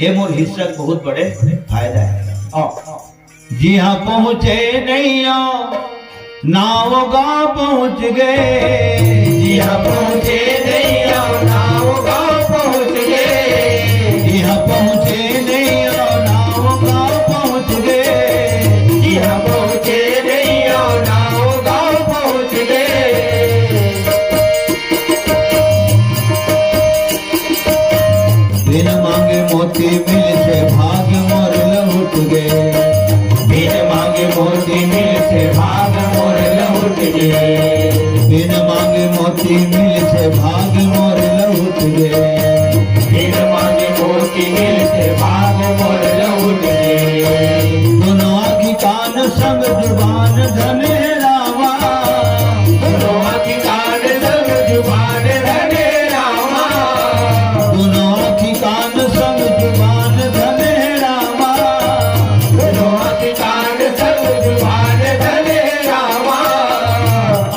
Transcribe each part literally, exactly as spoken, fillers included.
ये मोर हिस्सा के बहुत बड़े फायदा है। आओ। जिहाँ पहुँचे नैया, नाव गाँव पहुँच गए। जिहाँ पहुँचे नैया, नाव गाँव पहुँच गए। जिहाँ पहुँचे नैया, नाव गाँव पहुँच गए। जिहाँ पहुँचे नैया, नाव गाँव पहुँच गए। बिन मांगे मोती मिलथे भाग मोर लहुट गे। बिन मांगे मोती मिलथे भाग मोर लहुट गे। बिन मांगे मोती मिलथे भाग मोर लहुट गे। बिन मांगे मोती मिलथे भाग मोर लहुट गे। दुनो आँखी कान संग जुबान धन हे रामा। दुनो आँखी कान संग जुबान धन हे रामा। दुनो आँखी कान संग जुबान धन हे रामा। दुनो आँखी कान संग जुबान धन हे रामा।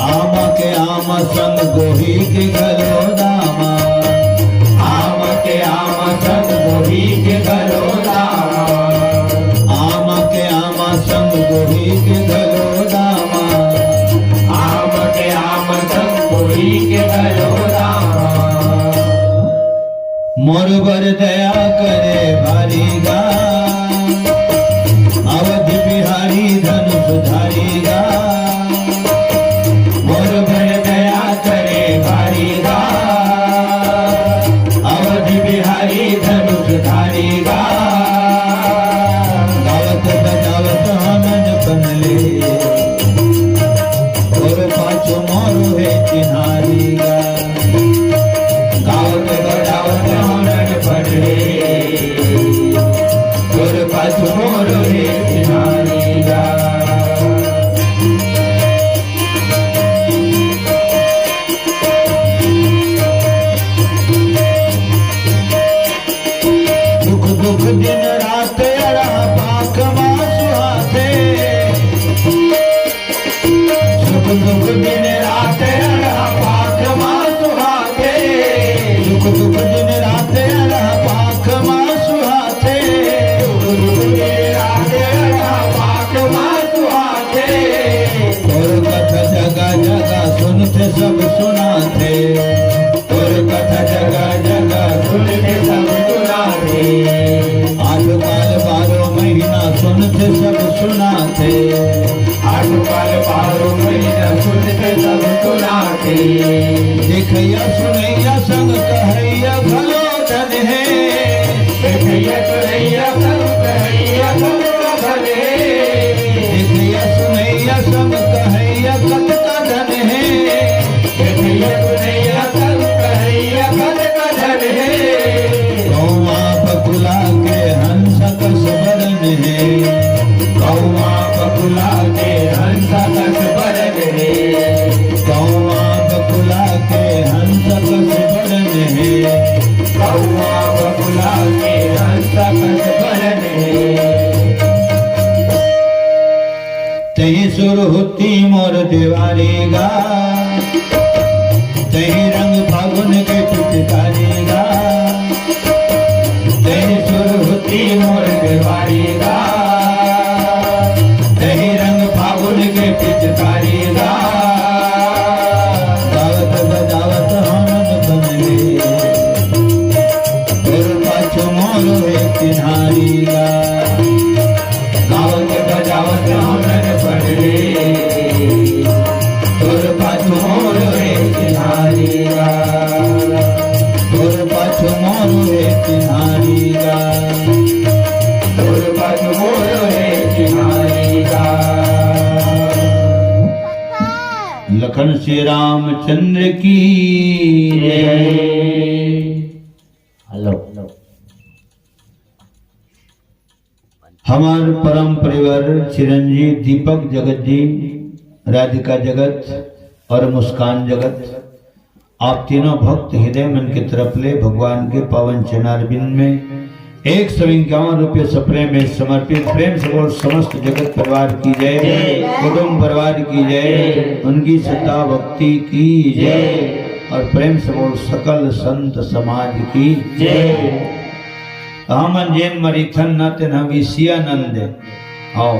आमा के आमा संग गोही के घलो दामा। आमा के आमा संग गोही के घलो दामा। आमा के आमा संग गोही के घलो दामा। आमा के आमा संग गोही के घलो दामा। मोर बर दया करे भारी गा, अवध बिहारी धनुष धारी गा। मोर बर दया करे भारी गा, अवध बिहारी धनुष धारी गा। गावत बजावत आनंद पनले, तोर पाछू मोर हे चिन्हारी गा। गावत बजावत आनंद पनले, तोर पाछू मोर हे चिन्हारी गा। सुख दुख दिन रात अड़ह पाख मा सुहाथे। सुख दुख दिन रात अड़ह पाख मा सुहाथे। सुख दुख दिन रात अड़ह पाख मा सुहाथे। सुख दुख दिन रात अड़ह पाख मा सुहाथे। तोर कथा जगा जगा सुनथे सब सुनाथे। तोर कथा जगा जगा सुनथे सब सुनाथे। आठ काल बारो महीना सुनथे सब सुनाथे। आठ काल बारो महीना सुनथे सब सुनाथे। देखइया सुनइया संग कहइया घलो धन हे। देखइया सुनइया संग कहइया घलो धन हे। देखइया सुनइया संग कहइया कतका धन हे। देखइया सुनइया संग कहइया कतका धन हे। कौआ बकुला के हंस कस बरन हे। कौआ बकुला के हंस कस बरन हे। कौआ बकुला के हंस कस बरन हे। कौआ बकुला के हंस कस बरन हे। तही सुरहुती मोर देवारी गा, तही रंग फागुन के पिचकारी गा। तही सुरहुती मोर देवारी गा, तही रंग फागुन के पिचकारी गा। गावत बजावत हमन बनले, तोर पाछू मोर हे चिन्हारी गा। गावत बजावत हमन बनले, तोर पाछू मोर हे चिन्हारी गा। तोर पाछू मोर हे चिन्हारी गा। तोर पाछू मोर हे चिन्हारी गा। लखन श्री रामचंद्र की जय। हेलो। हमार परम परिवार चिरंजीव दीपक जगत जी, राधिका जगत और मुस्कान जगत, आप तीनों भक्त हृदय मन के तरफ ले भगवान के पावन चरणारविंद में एक सौ इक्यावन रुपये सप्रेम में समर्पित। प्रेम से बोल समस्त जगत परिवार की जय, जय। कुटुंब परिवार की जय, जय। उनकी श्रद्धा भक्ति की जय, जय। और प्रेम से बोल सकल संत समाज की जय। हमन जेन मरिथन न तेन ह विषय आनंद। आओ,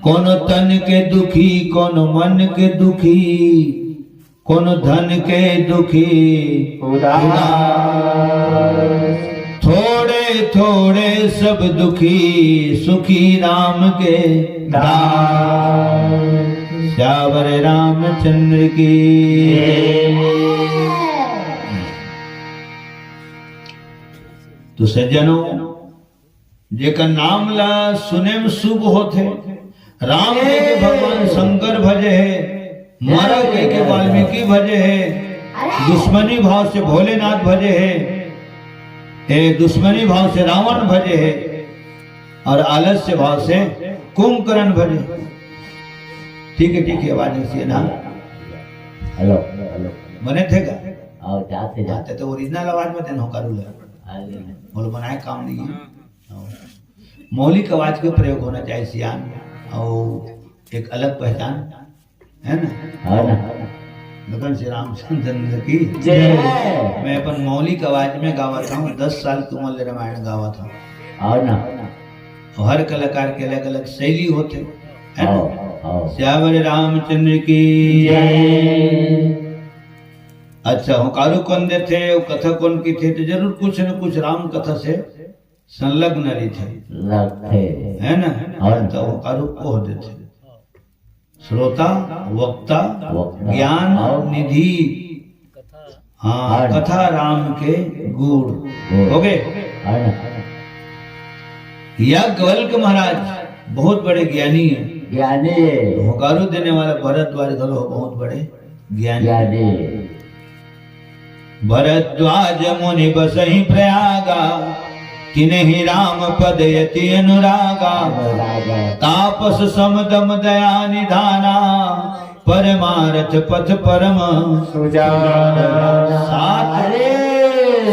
कोनो तन के दुखी, कोनो मन के दुखी, कोनो धन के दुखी, उदास। थोड़े थोड़े सब दुखी, सुखी राम के दास। सियावर रामचंद्र की। तो सज्जनों, जेकर नाम ला सुने में शुभ होथे, राम कहिके भगवान शंकर भजे हे, मरा कहिके वाल्मीकि भजे हे, दुश्मनी भाव से भोलेनाथ भजे हे, ए दुश्मनी भाव से रावण भजे हे, और आलस्य भाव से कुंभकर्ण भजे। ठीक है, ठीक है, आवाज ऐसी है ना। Hello, hello. बने थे का? आओ, जाते, जाते। जाते तो ओरिजिनल आवाज में तेन होकारू ले। बोलो, बनाए काम नहीं है। मौलिक आवाज के प्रयोग होना चाहिए सियान, और एक अलग पहचान है ना। हाँ ना। भगवान श्री रामचंद्र की जय। मैं अपन मौलिक आवाज में गावत हूँ, दस साल की उम्र ले रामायण गावत हूँ। और ना। और हर कलाकार के अलग अलग शैली होते, है ना। हाँ, हाँ। सियावर रामचंद्र की जय। अच्छा, होकारू कौन देथे, वो कथा कौन की थे, तो जरूर कुछ न कुछ राम कथा से संलग्न रहिथे। लगथे। है ना? और तो होकारू ओह देथे। श्रोता, वक्ता, वक्ता, ज्ञान, और निधि। हाँ, और कथा राम के गुण। गुण। हो गए? और याज्ञवल्क्य महाराज बहुत बड़े ज्ञानी है। ज्ञानी है। होकारू देने वाला भरद्वाज घलो बहुत बड़े ज्ञानी। ज्ञानी। भरद्वाज मुनि बसहि प्रयागा, तिनहि राम पद अति अनुरागा। अनुरागा। तापस सम दम दया निधाना, परमारथ पथ परम सुजाना। सात, अरे।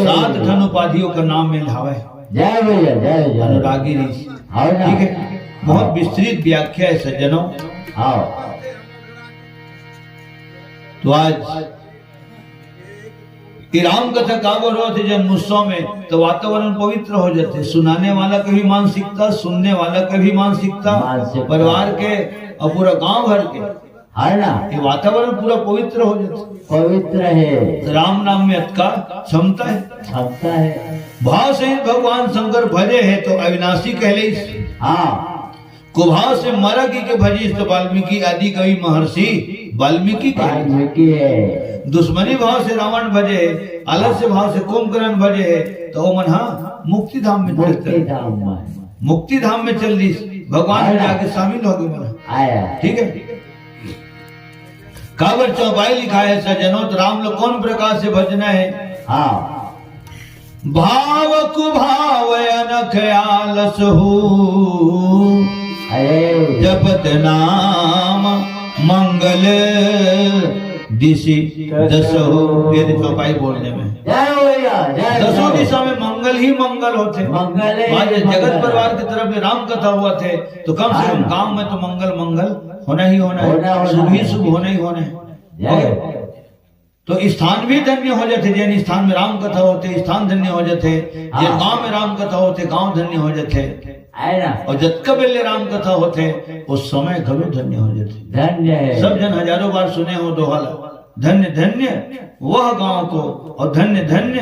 सात ठन उपाधियों का नाम मिल हवे। जय भैया, जय, जय। अनुरागी ऋषि। हाँ ना। ठीक है, बहुत विस्तृत व्याख्या है सज्जनों। हाँ। तो आज ये राम कथा काबर होथे जन्मोत्सव में, तो वातावरण पवित्र हो जाथे। सुनाने वाला के भी मानसिकता, सुनने वाला के भी मानसिकता, मानसिकता। परिवार के और पूरा गांव भर के, है ना? ये वातावरण पूरा पवित्र हो जाथे। पवित्र है। तो राम नाम में अतका क्षमता है। क्षमता है। भाव सहित भगवान शंकर भजे है तो अविनाशी कहले। हाँ। कुभाव से मरा कहिके भजिस तो वाल्मीकि आदि कवि महर्षि वाल्मीकि कहे। वाल्मीकि है। दुश्मनी भाव से रावण भजे, आलस्य भाव से कुंभकर्ण भजे, तो वो मन हा मुक्ति धाम में चल मुक्ति धाम में। मुक्ति धाम में चल दिस, भगवान में आया। जाके शामिल हो गए मन। आया। ठीक है, काबर चौपाई लिखा है सज्जनों, तो राम लो कौन प्रकार से भजना है? हाँ। भाव कुभाव अनख आलस हो, अरे। जपत नाम मंगल दिशि दस हो। ये तो चौपाई बोलने में। जय हो भैया, जय हो। दसों दिशा में मंगल ही मंगल होथे। मंगल ही आज मंगल। जगत परिवार की तरफ में राम कथा होवत हे, तो कम से कम हाँ। गांव में तो मंगल, मंगल होना ही होना है। होना, होना शुभ ही है। शुभ होना ही होना है। जय हो। तो स्थान भी धन्य हो जाथे, जेन स्थान में राम कथा होथे, स्थान धन्य हो जाथे, हाँ। जेन गांव में राम कथा होथे, गांव धन्य हो जाथे। आए ना। और जतका बेले राम कथा होथे, वो समय घलो धन्य हो जाथे। धन्य है। सब जन हजारों बार सुने हो दोहा ला, धन्य धन्य वह गांव को और धन्य धन्य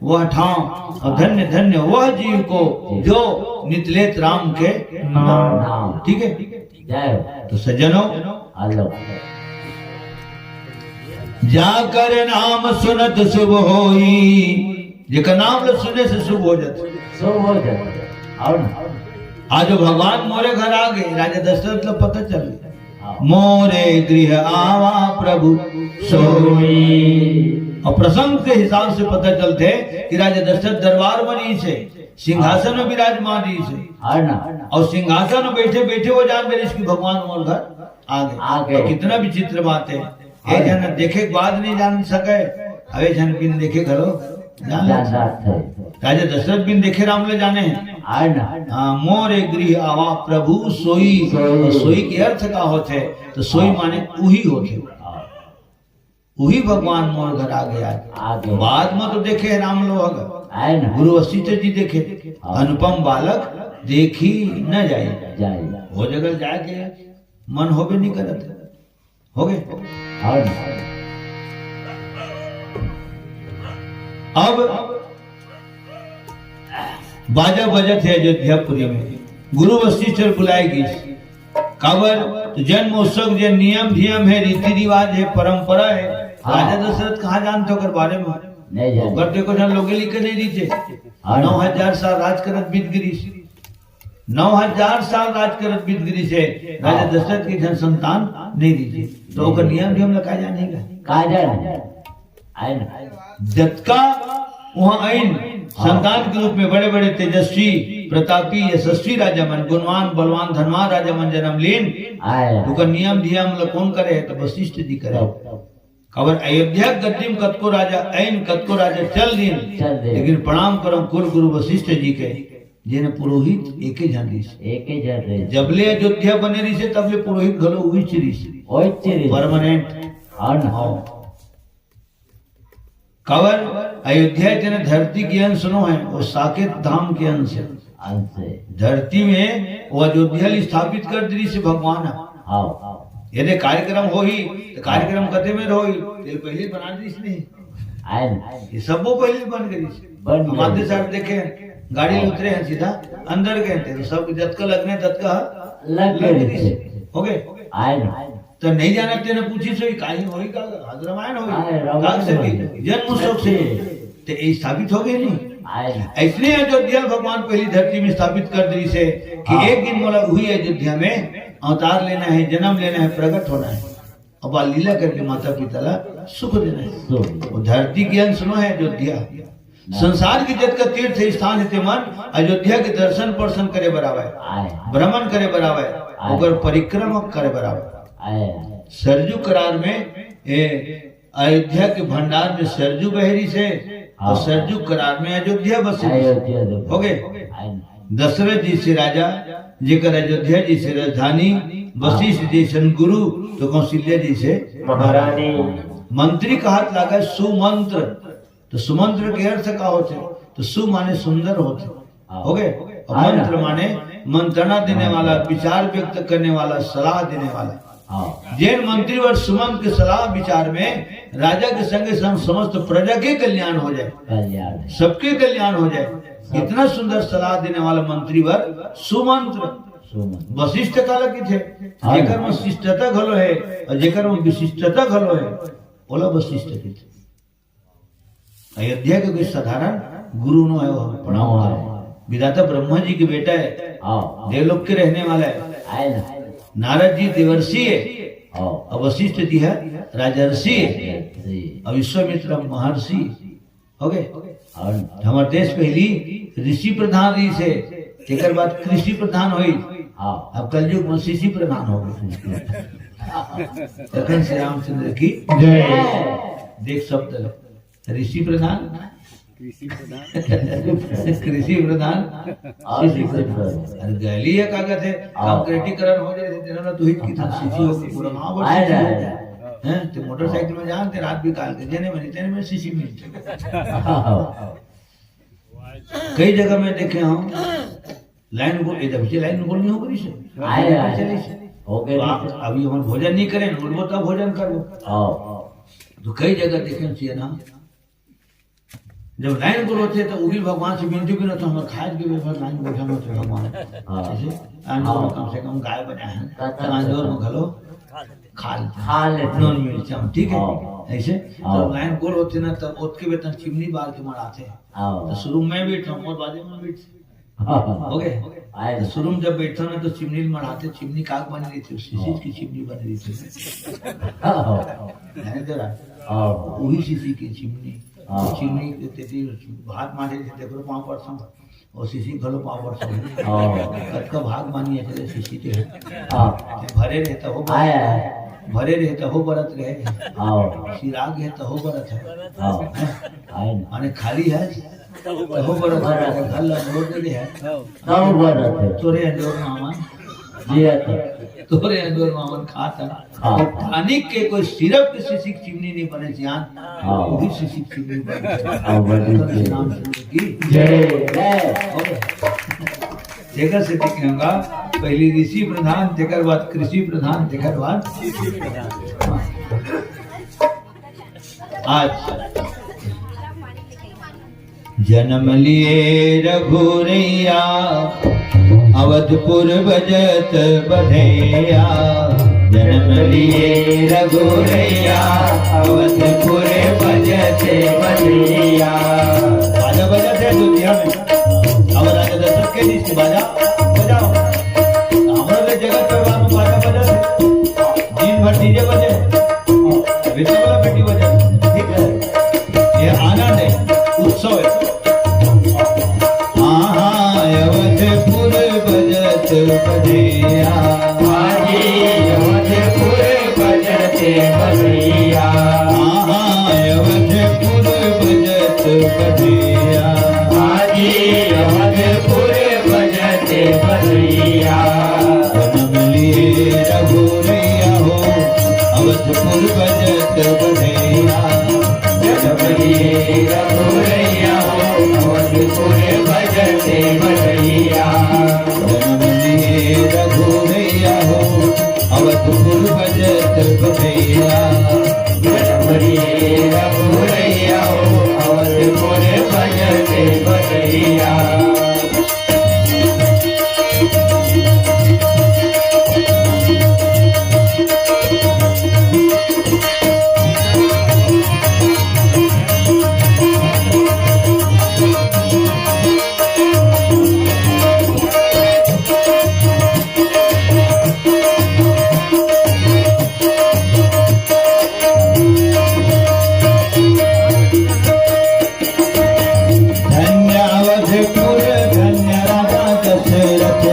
वह ठांव और धन्य धन्य वह जीव को जो नित लेत राम के नाम। नाम। ठीक है? जय हो। तो सज्जनों, हेलो। जाकर नाम सुनत शुभ होई, जेकर नाम लो सुने से शुभ हो जाथे। शुभ हो जाथे। और आज भगवान मोरे घर आ गए, राजा दशरथ ला पता चल गया। हाँ। मोरे गृह आवा प्रभु सोई। और प्रसंग के हिसाब से पता चलथे कि राजा दशरथ दरबार में रहिस हे, सिंहासन में विराजमान रहिस हे। है ना? और सिंहासन में बैठे बैठे वो जान गए कि भगवान मोर घर आ गए। आ गए। तो कितना विचित्र बात है। एक झन देखे के बाद नहीं जान सके, अब एक झन बिन देखे घलो जान जान सकथे। सकथे। राजा दशरथ बिन देखे राम ले जाने हैं। आय ना। हाँ, मोरे गृह आवा प्रभु सोई। सोई। और सोई के अर्थ का होथे? तो सोई हाँ। माने उही होथे। हाँ। उही भगवान मोर घर आ गया। आ गया। बाद में तो देखे राम लोग, आए ना। गुरु वशिष्ठ जी देखे, हाँ। अनुपम बालक देखी न जाए। जाए। वो जगह जाके मन होबे नहीं करत। हो गए? हाँ ना। अब बाजा बजत हे अयोध्यापुरी में, गुरु वशिष्ठ बुलाए गिस। काबर? तो जन्म उत्सव जे नियम धियम हे, रीति रिवाज हे, परंपरा हे, हाँ। राजा दशरथ कहाँ जानते ओकर बारे में? नहीं जानते। ओकर तो एको झन लोगे लिखे नहीं रहिथे। हाँ। नौ हजार साल राज करत बीत गिरिस, नौ हजार साल राज करत बीत गिरिस हे, राजा हाँ। दशरथ के झन संतान नहीं रहिथे, तो ओकर नियम धियम ला का जाने का? का जाने? आए ना। जतका वहां आइन, हाँ। संतान के रूप में बड़े बड़े तेजस्वी, प्रतापी, यशस्वी राजा मन, गुणवान, बलवान, धनवान राजा मन जन्म लीन, आए। ओकर नियम धियम ला कौन करे? तो वशिष्ठ जी करे। तब। काबर अयोध्या गद्दी में कतको राजा आइन, कतको राजा चल दीन, चल दीन। लेकिन प्रणाम करम कुल गुरु वशिष्ठ जी के, जेन पुरोहित एके झन रहिस। एके झन रहिस। जबले अयोध्या बने रहिस हे, तबले पुरोहित घलो उहिच रहिस। उहिच रहिस। परमानेंट। हाँ ना। हाँ। काबर अयोध्या तेन धरती के अंश नो हे, वो साकेत धाम के अंश हे। अंश हे। धरती में वो अयोध्या ल स्थापित कर दिस हे भगवान ह। हाँ। यदि कार्यक्रम होही, तो कार्यक्रम कते में होही? तेला पहले बना दिस नहीं। आए ना। ये सब वो पहले बन गइस। बन हम आते गइस। साहब देखे, गाड़ी हाँ। उतरे हे सीधा, अंदर गए थे, तो सब जतका लगने ततका लग लग गइस। गइस। हो गए? आए ना। तो नहीं जाना तेने पूछी सोई, काई होई का? आज रामायण होई। आए, रामायण का से होई। भी जन्म उत्सव से। ते ये स्थापित हो गए नहीं? आए ना। इसलिए अयोध्या भगवान पहली धरती में स्थापित कर दिस हे कि हाँ। एक दिन मोला हुई अयोध्या में अवतार लेना हे, जन्म लेना हे, प्रकट होना हे। अब आ लीला करके माता पिता ला सुख देना हे। सुख। वो धरती के अंश नो हे अयोध्या। ना। संसार के जतका तीर्थ स्थान हे ते मन अयोध्या के दर्शन पर्शन करे बर आवय, आए। भ्रमण करे बर आवय, आए। ओकर परिक्रमा करे बर आवय। आए। सरजू करार में, ए, अयोध्या के भंडार में सरजू बहे रिस हे, हाँ। और सरजू करार में अयोध्या बसे रिस हे। अयोध्या बसे। हो गए? आए। दशरथ जइसे राजा, जेकर अयोध्या जइसे राजधानी, वशिष्ठ जइसन गुरु, तो कौशल्या जइसे महारानी। मंत्री कहत लागे सुमंत्र, तो सुमंत्र के अर्थ का होथे? तो सु माने सुंदर होथे। हाँ। हो गए? और हाँ। मंत्र माने मंत्रणा देने वाला, विचार व्यक्त करने वाला, सलाह देने वाला। हाँ। जेन मंत्री बर सुमंत्र के सलाह विचार में राजा के संगे संग समस्त प्रजा के कल्याण हो जाए, कल्याण। सबके कल्याण हो जाए, सब। इतना सुंदर सलाह देने वाला मंत्री बर सुमंत्र। सुमंत्र। वशिष्ठ काला किथे? हाँ। जेकर में शिष्टता घलो हे और जेकर में विशिष्टता घलो हे, ओला वशिष्ठ किथे। अयोध्या के कोई साधारण गुरु नो हे, वो प्रणाम नो हे। करो। विधाता ब्रह्मा जी के बेटा हे, हाँ। देवलोक के रहने वाला हे। आए ना। नारद जी देवर्षि हे, हाँ। और वशिष्ठ जी हे राजर्षि हे, राजर्षि। और विश्वामित्र महर्षि। हो गए? हाँ। हमारे देश पहली ऋषि प्रधान रहिस हे, तेकर बाद कृषि प्रधान होइस। हाँ। अब कलयुग में शिशि प्रधान हो गए। तखन श्री रामचंद्र की जय। देख शब्द ऋषि प्रधान, कृषि प्रधान। कृषि प्रधान, और शिशि शिशि प्रधान। प्रधान। अरे गली हे का कहते, हाँ। कंक्रीटीकरण हो जाए, तेरा ना तू ही कितना शिशि हो गए, पूरा माँ बाप आए शिशि ना, हो आए गए। ना। हैं? तो मोटरसाइकिल में जानते, रात भी काल के, जेने में, तेने में शिशि मिलते। हाँ। कई जगह मैं देखे हूँ, लाइन गोल, इधर पीछे लाइन गोल नहीं हो गई से। आए, आए। चली से। हो गए तो आप ठीक। अभी हम भोजन नहीं करें, बोलबो तब भोजन करबो। हाँ। तो कई जगह देखे छिए ना, जब लाइन गोल होथे तो उही भगवान से विनती करो तो हमर खाए के बेर लाइन गोल होथे भगवान। हाँ। जैसे लाइन गोल हाँ। कम से कम गाय बना है, अच्छा, तो लाइन अच्छा। गोल में घलो खा लेते। खा लेते। नून मिर्चा, ठीक है? हाँ। ऐसे हाँ। तो लाइन गोल होथे ना, तब ओतके बेर तक चिमनी बार के मड़ाथे। हाँ। तो शुरू में बैठा, मोर बाजू में बैठ। हाँ। हो गए? आए। तो शुरू में जब बैठा ना, तो चिमनी मड़ाथे, चिमनी काग बनी रहिथे, शिशि हाँ। की चिमनी बनी रहिथे। हाँ। है जरा। हाँ। वही शिशि की चिमनी। हाँ। तो चिमनी के तेती भात मांजे थे, तेकरो पाँव पर संग। और शिशि घलो पाँव पर संग। हाँ। कतका भाग मानी है तेरे शिशि के। हाँ। ते भरे रहे तो हो आए, आए। भरे रहे तो हो बरत रहे। हाँ। सिराग है तो हो बरत है। हाँ। आए ना। माने खाली है तो हो बरत है। घर ला जोर दे दे है। हाँ। तो हो बरत है। तोरे अंजोर मामा। जिया तो। तोरे अंदर मामन खाता। हाँ। और tonic के कोई syrup के शीशी के चिमनी नहीं बने, जान। हाँ। वो भी शीशी के चिमनी बने। हाँ, बने। नाम सुनने की। जय, जय। और जेकर से देखे होगा, पहली ऋषि प्रधान, जेकर बाद कृषि प्रधान, जेकर बाद। आज जन्म लिए रघुरैया, अवधपुर बजत बधैया। जन्म लिए रघुरैया, अवधपुर बजत बधैया। बाजा बजत है दुनिया में। अब राजा दशरथ के जी से बाजा बजाओ। हमारे जगत परिवार में बाजा बजत है। दिन भर डीजे बजे, बेटा वाला बेटी बजे, ठीक है, ये आनंद है, उत्सव है। हाँ, हाँ, अवधपुर बजत बजैया। हाँ जी, अवधपुर बजत बजैया। हाँ, हाँ, अवधपुर बजत बजैया। हाँ जी, अवधपुर बजत बजैया। जन्म लिए रघुरैया हो, अवधपुर बजत बजैया। जन्म लिए रघुरैया हो, अवधपुर बजत बजैया। जन्म लिए रघुरैया हो, अवधपुर बजत बजैया। जन्म लिए रघुरैया हो, अवधपुर बजत बजैया। धन्य अवधपुर, धन्य राजा दशरथ।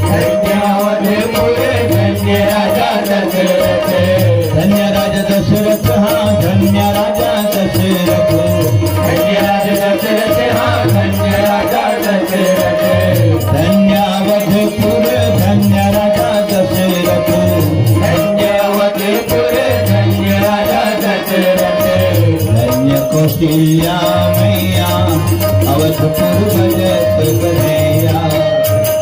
धन्य अवधपुर, धन्य राजा दशरथ। धन्य राजा दशरथ, हाँ, धन्य राजा दशरथ। धन्य राजा दशरथ, हाँ, धन्य राजा दशरथ। धन्य अवधपुर, धन्य राजा दशरथ। धन्य अवधपुर, धन्य राजा दशरथ। धन्य कौशल्या मैया, अवधपुर बजत बजैया।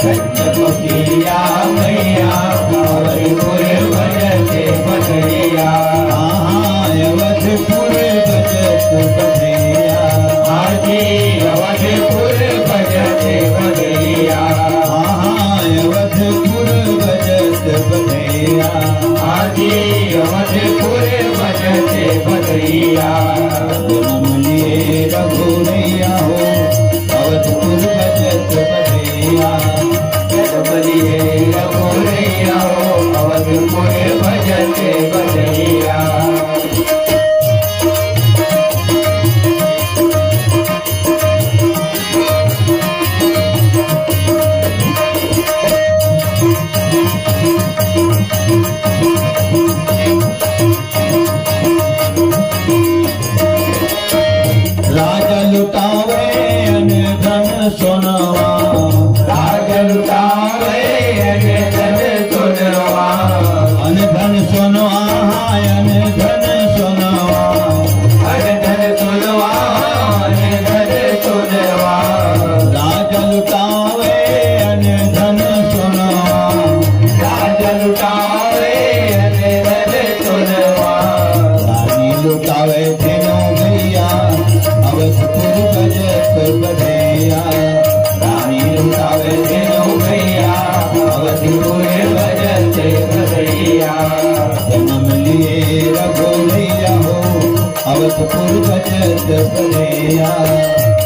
धन्य कौशल्या मैया, अवधपुर बजत बजैया। हाँ, अवधपुर बजत बजैया। हाँ जी, अवधपुर बजत बजैया। हाँ, हाँ, अवधपुर बजत बजैया। हाँ जी, अवधपुर बजत बजैया। जन्म लिए रघुरैया हो, अवधपुर बजत बजैया। जन्म लिए रघुरैया हो, अवधपुर बजत बजैया। राजा लुटावे अन धन सोनवा। राजा लुटावे अन धन सोनवा। अन धन सोनवा, अन धन सोनवा। अन धन सोनवा, अन धन सोनवा। राजा लुटावे अन धन सोनवा। राजा लुटावे अन धन सोनवा। रानी लुटावे धेनु गैया, अवधपुर बजत बजैया। रानी लुटावे धेनु गैया, अवधपुर बजत बजैया। जन्म लिए रघुरैया हो, अवधपुर बजत बजैया।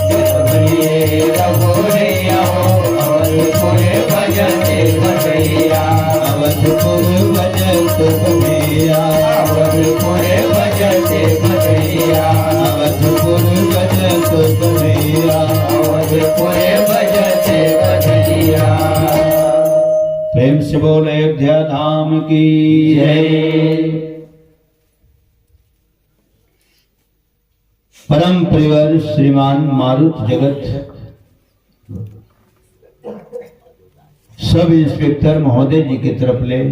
जन्म लिए रघुरैया हो, अवधपुर बजत बजैया। अवधपुर बजत बजैया। अवधपुर बजत बजैया। अवधपुर बजत बजैया। अवधपुर बजत बजैया। प्रेम से बोल अयोध्या धाम की जय। परम प्रियवर श्रीमान मारुत जगत सब इंस्पेक्टर महोदय जी के तरफ ले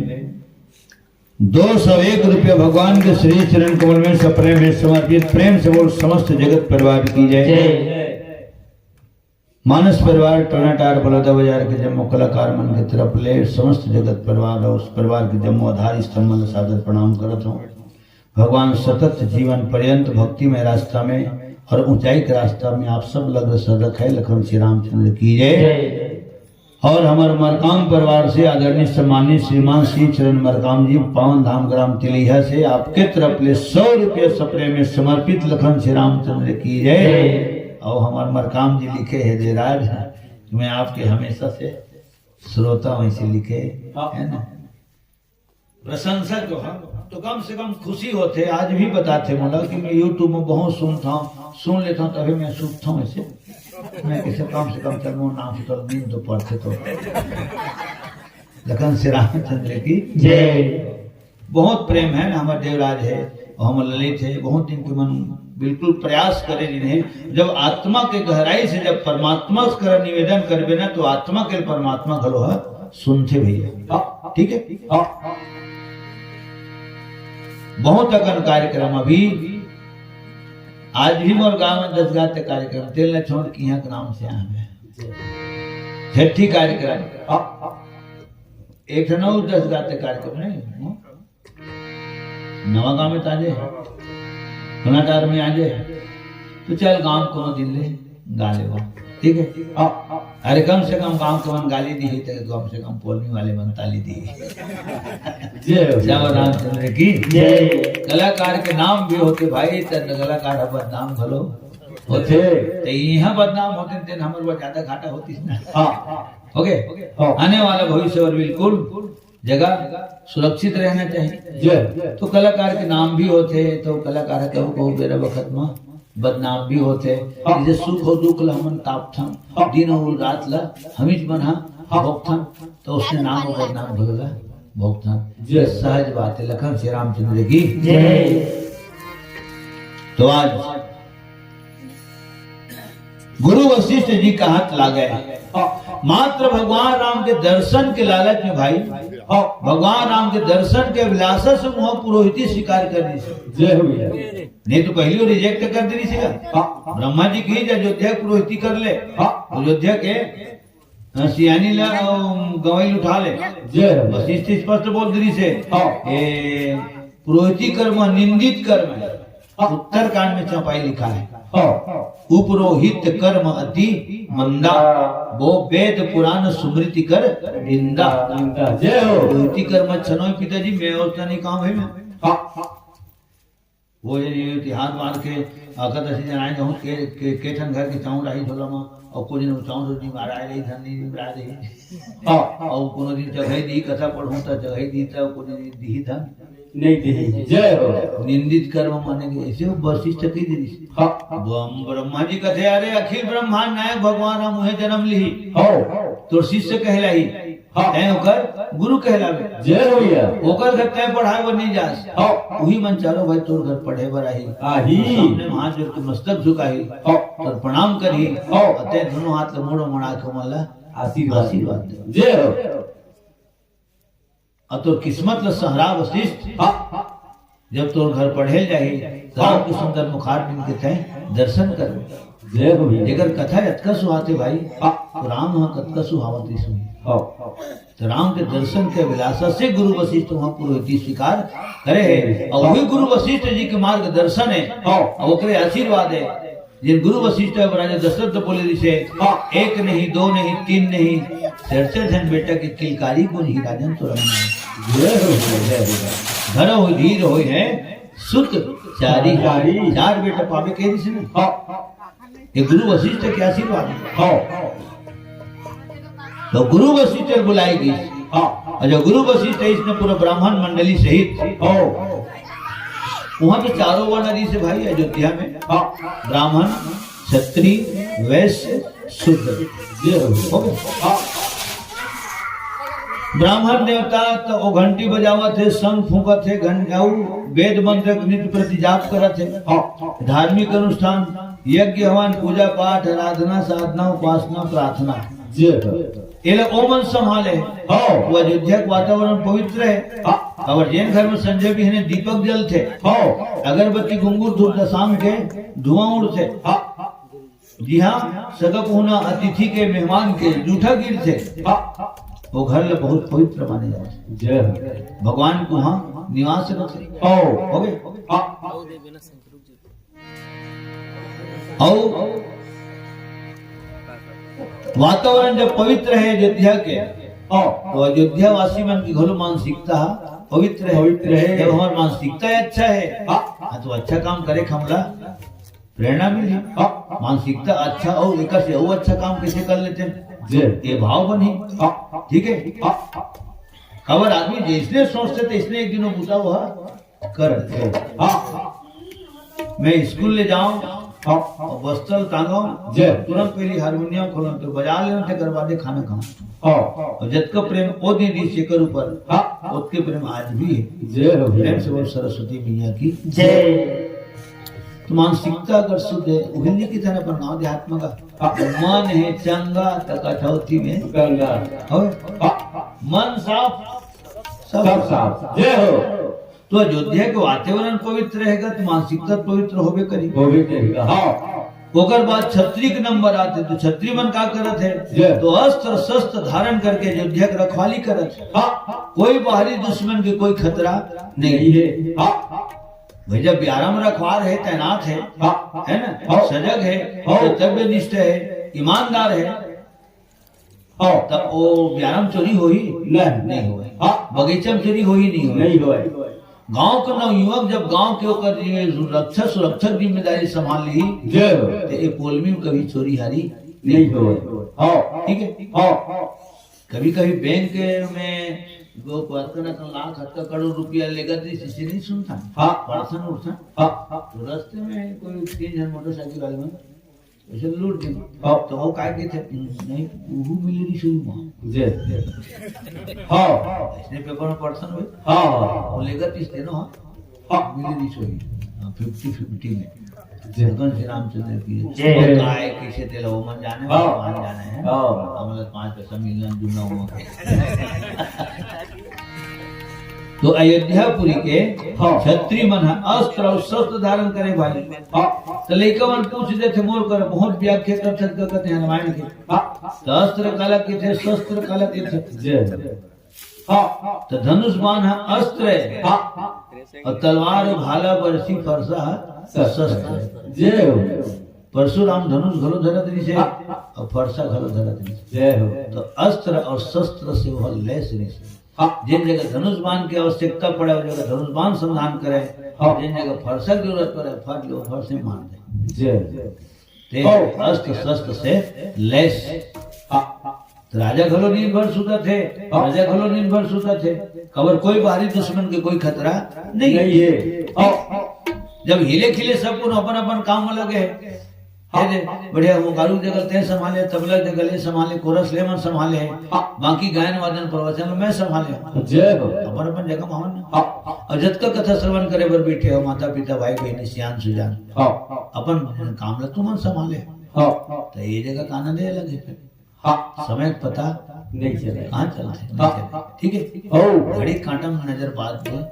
दो सौ एक रुपया भगवान के श्री चरण कमल में सपने में समर्पित। प्रेम से बोल, समस्त जगत परिवार की जय। जय। मानस परिवार टोनाटार बलौदा बाजार के जम्मो कलाकार मन के तरफ ले समस्त जगत परिवार और उस परिवार के जम्मो आधार स्तंभ मन ला सादर प्रणाम करत हूँ। भगवान सतत जीवन पर्यंत भक्तिमय रास्ता में और ऊंचाई के रास्ता में आप सब लग रहे सदक है। लखन श्री रामचंद्र की जय। जय। और हमारे मरकाम परिवार से आदरणीय सम्मानित श्रीमान श्री चरण मरकाम जी, पावन धाम ग्राम तिलैया से आपके तरफ ले सौ रुपये सपने में समर्पित। लखन श्री रामचंद्र की जय। जय। और हमारे मरकाम जी लिखे हैं जयराज, मैं आपके हमेशा से श्रोता हूँ, ऐसे लिखे, हाँ। है ना? प्रशंसक जो है, तो कम से कम खुशी होथे। आज भी बताथे मोला कि मैं YouTube में बहुत सुनता हूँ, सुन लेता हूँ, तभी मैं सुतता हूँ ऐसे। मैं किसे कम से कम चल, वो नाम से तो नींद तो पड़थे तो। लखन श्री रामचंद्र की जय। बहुत प्रेम है ना, हमारे देवराज है और हमारे ललित है, बहुत दिन के मन बिल्कुल प्रयास करे जिन्हें। जब आत्मा के गहराई से जब परमात्मा से कर निवेदन करबे ना, तो आत्मा के परमात्मा घलो है सुनथे भैया। हाँ। ठीक है? हाँ। बहुत अकन कार्यक्रम अभी, आज भी मोर गांव में दस गाते कार्यक्रम, तेल न छोड़ किया के नाम से आवे। छठी कार्यक्रम, हाँ। एक ठन अउ दस गाते कार्यक्रम नहीं, हाँ? नवा गांव में ताजे, कोनाटार में आजे, तो चल गांव कोनो दिन ले गा लेवा, ठीक है? हाँ। अरे कम से कम गांव के मन गाली दी है, तो कम से कम पोलमी वाले मन ताली दी। जय हो। श्याम रामचंद्र की जय। कलाकार के नाम भी होथे भाई, त कलाकार ह बदनाम घलो होथे। होथे। त इहाँ बदनाम होथे, तेन हमर बर ज्यादा घाटा होतिस ना। हाँ। OK? हाँ। आने वाला भविष्य बर बिल्कुल जगह सुरक्षित रहना चाहिए। जय। तो कलाकार के नाम भी होथे, तो कलाकार ह कहूँ कहूँ बेरा बखत म बदनाम भी होथे। हाँ। जैसे सुख हो दुख ल हमन तापथन, हाँ। दिन हो रात ल हमीच मन ह हाँ। भोगथन, तो उसने नाम हो बदनाम होगा, भोगथन। जय। सहज बात है, लखन श्री रामचंद्र की जय। तो आज गुरु वशिष्ठ जी का हाथ लागे, हाँ। मात्र भगवान राम के दर्शन के लालच में भाई, हाँ। भगवान राम के दर्शन के अभिलाषा से वहाँ पुरोहिती स्वीकार कर दी। जय हो भैया। नहीं तो पहले वो reject कर दी थी ना। हाँ। ब्रह्मा जी की अयोध्या पुरोहिती कर ले। हाँ। अयोध्या के अ, सियानी ला, अ, गंवई ल उठा ले। जय हो। वशिष्ठ स्पष्ट बोल दे रिहिसे। हाँ। ए, पुरोहिती कर्म निंदित कर्म है। हाँ। उत्तरकांड में चौपाई लिखा है। हाँ। उपरोहित कर्म अति मंदा, वो वेद पुराण स्मृति कर निंदा। निंदा। जय हो। पुरोहिती कर्म अच्छा नहीं पिताजी, मैं और नहीं काम है मैं। हाँ। वो ये, ये तिहार बार के अकत असी जनाए कहूँ के, के, के ठन घर के चाउर आही झोला मा, और कुछ दिन चाउर नहीं मारा रही, धन नहीं मारा रही। हाँ। और कोनो दिन जगह दी, कथा पढ़ूँ त जगह दी, त कोनो दिन दी धन। नहीं दी। जय हो। निंदित कर्म माने के ऐसे वो वशिष्ठ की दी। हाँ। ब्रह्म-, ब्रह्मा जी कहते, "अरे अखिल ब्रह्मांड नायक भगवान हम उहे जन्म ली। हाँ। तोर शिष्य कहलाई।" हाँ। तैं ओकर गुरु कहलावे। जय हो भैया। ओकर घर तैं पढ़ाए बर नहीं जास। हाँ। उही मन चारो भाई तोर घर पढ़े बर आही। आही। सामने म हाथ जोड़ के मस्तक झुकाही। हाँ। तोर प्रणाम करही। हाँ। और तैं दोनों हाथ ल मोड़ मोड़ा के ओमन ला आशीर्वाद। आशीर्वाद दे। जय हो। और तोर किस्मत ल सहरा वशिष्ठ। हाँ। जब तोर घर पढ़े जाही, त हाँ। राम के सुंदर मुखार बिन के तैं दर्शन कर। जय हो भैया। जेकर कथा अतका सुहाथे भाई, हाँ। तो राम ह कतका सुहावत रिहिस होही। हाँ। तो राम के दर्शन के अभिलाषा से गुरु वशिष्ठ वहाँ पुरोहिती स्वीकार करे है। और वही गुरु वशिष्ठ जी के मार्गदर्शन है। हाँ। और ओकरे आशीर्वाद है। जिन गुरु वशिष्ठ है, राजा दशरथ तो बोले रिहिसे, हाँ। एक नहीं, दो नहीं, तीन नहीं, चार चार झन बेटा के किलकारी गुण ही राजन तो रंग। जय हो, जय हो। धरो हो, धीर होय है, सुत चारी। चारी। चार बेटा पावे कहे रिहिसे ना। हाँ। ये गुरु वशिष्ठ के आशीर्वाद है। हाँ। तो गुरु वशिष्ठ बुलाई गई। हाँ। और जो गुरु वशिष्ठ है, इसने पूरा ब्राह्मण मंडली सहित। हाँ। वहाँ तो चारों वर्ण रिहिसे भाई अयोध्या में। हाँ। ब्राह्मण, क्षत्रिय, वैश्य, शूद्र। ये हो गया। हाँ। ब्राह्मण देवता तो वो घंटी बजावत है, शंख फूंकत है, घं-, अउ वेद मंत्र के नित्य प्रति जाप करत है। हाँ। धार्मिक अनुष्ठान, यज्ञ हवन, पूजा पाठ, आराधना, साधना, उपासना, प्रार्थना। जय हो। एला ओमन संभाले। हाँ। वो अयोध्या के वातावरण पवित्र हे। हाँ। अउ जेन घर में संझा बिहने दीपक जलथे, हाँ। अगरबत्ती घुंघरू धूप शाम के धुआं उड़थे। हाँ। जिहां सगा पहुना अतिथि के, मेहमान के जूठा गिरथे, हाँ। वो घर ला बहुत पवित्र माने जाथे। जय हो। भगवान के उहां निवास रथे। हो। हो गे? हाँ। अउ वातावरण जब पवित्र हे अयोध्या के, हाँ। तो अयोध्या वासी मन की घलो मानसिकता पवित्र हे। पवित्र हे। जब हमर मानसिकता अच्छा हे, हाँ। हाँ, तो अच्छा काम करे के हमला प्रेरणा मिलही। हाँ। मानसिकता अच्छा हो, एकर से अउ अच्छा काम कइसे कर लेते हैं? जी। ये भाव बनही। हाँ। ठीक हे? हाँ। काबर आदमी जइसने सोचथे, तइसने एक दिन वो बुता हुआ करथे। हाँ। मैं स्कूल ले जाऊं, हाँ। अउ बस्ता ल टांगों, जय। तुरंत पहली हारमोनियम खोलों, तो बजा लेना, तेकर बादे खाना खाऊं। हाँ। अउ जतका प्रेम ओ दिन रिहिस एकर ऊपर, हाँ। ओतके प्रेम आज भी हे। जय हो, जय। प्रेम से बोल सरस्वती मैया की जय। तो मानसिकता अगर शुद्ध हे, उही नहीं किथे अपन गांव देहात में का। हाँ। मन हे चंगा, त कठौती में गंगा। हो? हाँ। मन साफ, सब सब साफ। जय हो। तो अयोध्या के वातावरण पवित्र रहेगा, तो मानसिकता पवित्र होबे करी। होबे करेगा, हाँ। ओकर बाद छत्री के नंबर आथे, तो छत्री मन का करत हे? जय। तो अस्त्र शस्त्र धारण करके अयोध्या के रखवाली करत हे। हाँ। कोई बाहरी दुश्मन के कोई खतरा नहीं। नहीं हे। हाँ। भाई, जब ब्यारा में रखवार हे, तैनात हे, हाँ। हे ना? हाँ। सजग हे, हाँ। कर्तव्यनिष्ठ हे, ईमानदार हे, हाँ। त ओ ब्यारा में चोरी होही? नहीं। नहीं होय। हाँ। बगीचा में चोरी होही? नहीं होय। नहीं होय। गांव के नवयुवक जब गांव के ओकर जिम्मे-, रक्षा सुरक्षा के जिम्मेदारी संभाल लिही, जय हो। त ए पोलमी में कभी चोरी हारी नहीं होय। हाँ। ठीक हे? हाँ। कभी-कभी बैंक में वो कतका न लाख, कतका करोड़ रुपया लेगत रिहिस, अइसे नहीं सुनथन। हाँ। पढ़थन उठथन। हाँ। तो रस्ते में कोई तीन झन मोटरसाइकिल वाले मन अइसे लूट दिन। हाँ। तो वो काय कथे, नहीं, उहू मिले रिहिस ओमा। जी। हाँ। अइसने पेपर में पढ़थन भाई। हाँ। वो लेगत रिहिस तेनो, हाँ। हाँ। मिले रिहिस ओही। हाँ, फिफ्टी फिफ्टी में। जय। भगवान श्री रामचंद्र की जय। वो काय, कइसे तेला ओमन जाने, हाँ। भगवान जाने हे। हाँ। हमला पांच पैसा मिलना जुलना हुआ के। तो अयोध्यापुरी के हाँ। छत्री मन ह अस्त्र अउ शस्त्र धारण करे भाई। हाँ। तो लइका मन पूछ देथे मोर कर, बहुत व्याख्या कर सकते कहते हैं रामायण के। हाँ। तो अस्त्र काला कथे, शस्त्र काला कथे। जय। हाँ। तो धनुष बाण ह अस्त्र हे। हाँ। अउ तलवार, भाला, बरसी, फरसा ह शस्त्र हे। जय हो। परशुराम धनुष घलो धरत रिहिस हे, हाँ। अउ फरसा घलो धरत रिहिस हे। जय हो। तो अस्त्र अउ शस्त्र से वह लैस रिहिस हे। हाँ। जेन जगह धनुष बाण के आवश्यकता पड़े, ओ जगह धनुष बाण संधान करे। हाँ। जेन जगह फरसा के जरूरत पड़े, फर लो, फरसे मार दे। जय। ते हाँ। अस्त्र शस्त्र से लैस। हाँ। तो राजा घलो नींद भर सुतत हे, हाँ। प्रजा घलो नींद भर सुतत हे। काबर कोई बाहरी दुश्मन के कोई खतरा नहीं। नहीं हे। हाँ। जब हिले खिले सब कुछ अपन अपन काम में लगे हे। हाँ। हे दे, बढ़िया, वो गारू जगह ते संभाले, तबला जगह ले संभाले, कोरस ले मन संभाले, हाँ। बाकी गायन वादन प्रवचन में मैं संभाले। जय हो। अपन अपन जगह में हवन। हाँ। अउ जतका कथा श्रवण करे बर बैठे हो, माता पिता, भाई बहिनी, सियान सुजान, हाँ। अपन काम ला तुमन संभाले। हाँ। तो ये जगह का आनंद हे अलग हे फिर। हाँ। समय के पता नहीं चले। कहाँ चलथे? नहीं हाँ। चले। ठीक हे? हो। घड़ी कांटा में नजर बाद में,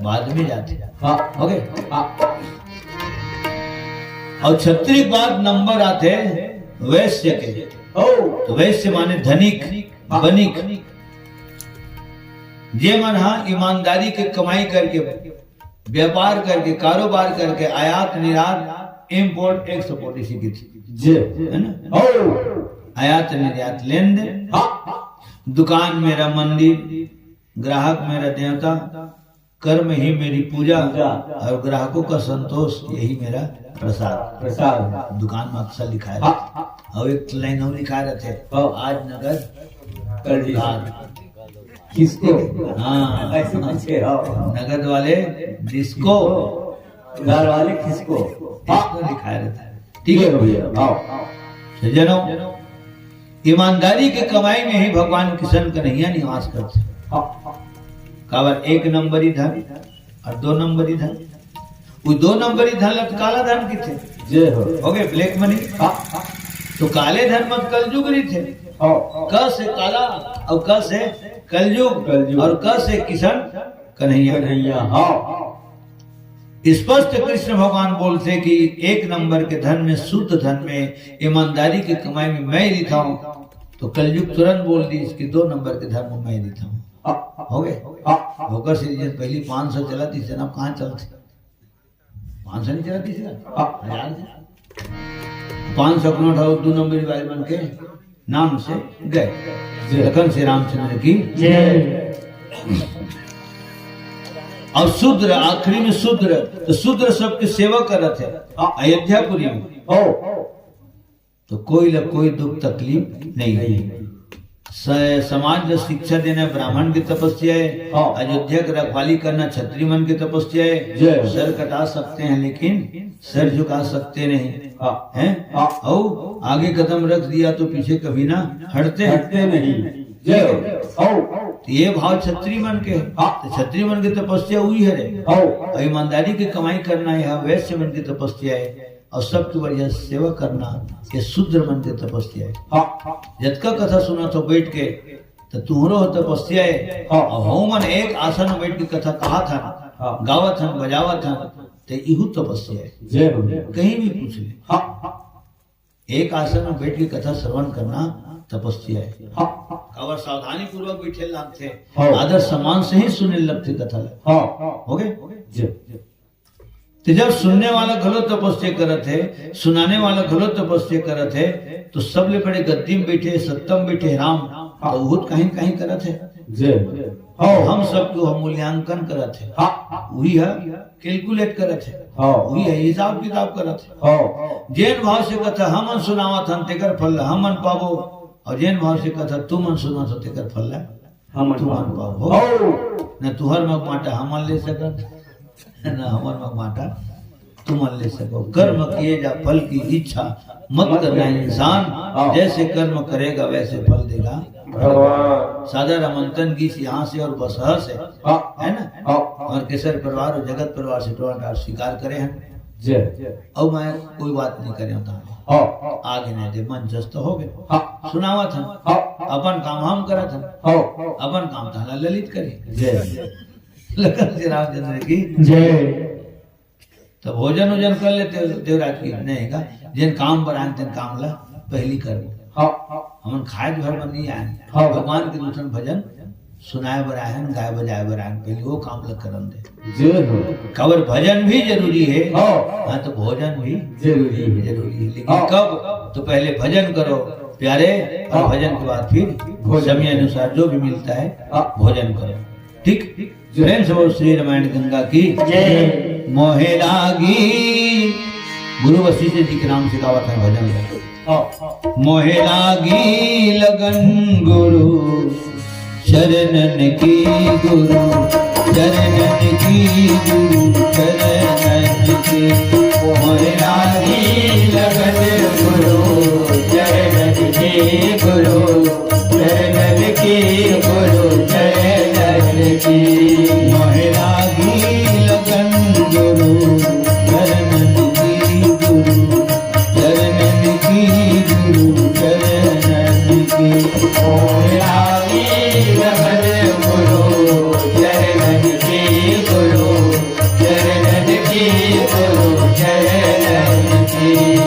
बाद में जाथे। हाँ। हो गे? हाँ। अउ छत्री के बाद नंबर आथे वैश्य के। हो। तो वैश्य माने धनिक, हाँ। बनिक। जे मन ह ईमानदारी के कमाई करके, व्यापार करके, कारोबार करके, आयात निर्यात, इम्पोर्ट एक्सपोर्ट इसी की थी। जी। है ना? हो। आयात निर्यात लेन देन। हाँ। दुकान मेरा मंदिर, ग्राहक मेरा देवता, कर्म ही मेरी पूजा, पूजा। और ग्राहकों का संतोष यही मेरा प्रसाद। प्रसाद। दुकान में अक्सर लिखाय रथे। हाँ। अउ एक लाइन अउ लिखाय रथे, हाँ। आज नगद कल उधार। किसको? हाँ। ऐसे पीछे, हाँ। नगद वाले डिस्को। उधार वाले किसको? डिस्को लिखाय रथे। ठीक हे भैया, हाँ। सज्जनों, ईमानदारी के कमाई में ही भगवान किशन कन्हैया निवास करथे। हाँ। काबर एक नंबरी धन अउ दो नंबरी धन। वो दो नंबरी धन ला त काला धन किथे। जय हो। हो गे black money। हाँ। तो काले धन म त कलजुग रहिथे। हाँ। क से काला और क से कलयुग कलयुग। और क से किशन कन्हैया। कन्हैया, हाँ। स्पष्ट कृष्ण भगवान बोलथे कि एक नंबर के धन में, शुद्ध धन में, ईमानदारी के कमाई में मैं ही रहिथंव, तो कलयुग तुरंत बोल दिस कि दो नंबर के धन में मैं ही रहिथंव। हाँ। हो गे? हाँ। ओकर से जे पहली पाँच सौ चलत रहिस ना, अब कहाँ चलथे? पाँच सौ नहीं चलत रहिस ना? हाँ। हजार से। पाँच सौ के नोट हो, दो नंबर वाले मन के नाम से गए। जय। लखन श्री रामचंद्र की। जय। और शूद्र, आखिरी में शूद्र, तो शूद्र सबके सेवा करत हे। हाँ। अयोध्यापुरी में। हो। तो कोई ल कोई दुख तकलीफ नहीं हे। नहीं। स-, समाज ल शिक्षा देना ब्राह्मण के तपस्या हे। हाँ। अयोध्या के रखवाली करना क्षत्रिय मन के तपस्या हे। जय। सर कटा सकते हैं लेकिन सर झुका सकते नहीं। हाँ। हैं? हाँ। और आगे कदम रख दिया तो पीछे कभी ना हटते हैं। हटते नहीं। जय हो। तो ये भाव क्षत्रिय मन के हे। हाँ। तो क्षत्रिय मन के तपस्या उही हरे। हो। और ईमानदारी के कमाई करना हे, वैश्य मन के तपस्या हे। और सबके बढ़िया सेवा करना, ये शूद्र मन के तपस्या हे। हाँ। जतका कथा सुनत हो बैठ के, तो तुहरो तपस्या हे। हाँ। और हमन एक आसन में बैठ के कथा कहत हन, हाँ। गावत हन, बजावत हन, तो इहू तपस्या हे। जय हो। कहीं भी पूछ ले। हाँ। एक आसन में बैठ के कथा श्रवण करना तपस्या हे। हाँ। काबर सावधानी पूर्वक बैठे लगथे, हाँ। आदर सम्मान से ही सुने लगथे कथा ल। हाँ। हो गे? जय। तो जब सुनने वाला घलो तपस्या करत हे, सुनाने वाला घलो तपस्या करत हे, तो सबले बड़े गद्दी में बैठे, सत्ता में बैठे राम, हाँ। तो उहू कहीं कहीं करत हे। जय। हाँ। हम सबके वो मूल्यांकन करत हे। हाँ। उही हे calculate करत हे। हाँ। उही हे हिसाब किताब करत हे। हाँ। जेन भाव से कथा हमन सुनावत हन, तेकर फल हमन पाबो, और जेन भाव से कथा तुमन सुनात हो, तेकर फल ला हमन तुमन पाबो। पाबो। हो। न तुहर मग माटा हमन ले सकत, न हमर मग माटा तुमन ले सको। कर्म किए जा फल की इच्छा, मत मत करना करना। इंसान। हाँ। जैसे कर्म करेगा वैसे फल देगा भगवान। सादा रमंतन गीस यहाँ से और बसह से, हाँ। है ना? हाँ। और केसर परिवार और जगत परिवार से टोंट स्वीकार करे हन। जय। अब मैं कोई बात नहीं करे होता। हाँ। आगे नहीं दे, मंचस्थ हो गे। हाँ। सुनावत हन। हाँ। अपन काम हम करत हन। हाँ। अपन काम तहला ललित करे। जय। लखन श्री रामचंद्र की। जय। तो भोजन वोजन कर लेते देवराज की, नहीं का, जेन काम बर आए तेन काम ला पहली कर। हाँ। हमन खाए भर बर नहीं आए, हाँ। भगवान के दू ठन भजन सुनाए बर आए हन, गाए बजाए बर आए हन, पहली वो काम ला करन दे। जय हो। काबर भजन भी जरूरी हे। हाँ। हाँ, तो भोजन भी जरूरी हे। जरूरी हे, लेकिन हाँ। कब? तो पहले भजन करो प्यारे, और हाँ। भजन के बाद फिर भोजन। समय अनुसार जो भी मिलता है, हाँ। भोजन करो। ठीक? जय। प्रेम से बोल श्री रामायण गंगा की। जय। मोहे लागी, गुरु वशिष्ठ जी के नाम से गावत हे भजन। हाँ। मोहे लागी लगन गुरु चरणन की, गुरु चरणन की, गुरु चरणन की। मोहे लागी लगन गुरु चरणन की, गुरु चरणन की, गुरु चरणन की। मोहे लागी लगन गुरु चरणन की, गुरु चरणन की, गुरु चरणन की। मोहे लागी लगन गुरु चरणन की, गुरु चरणन की, गुरु चरणन की।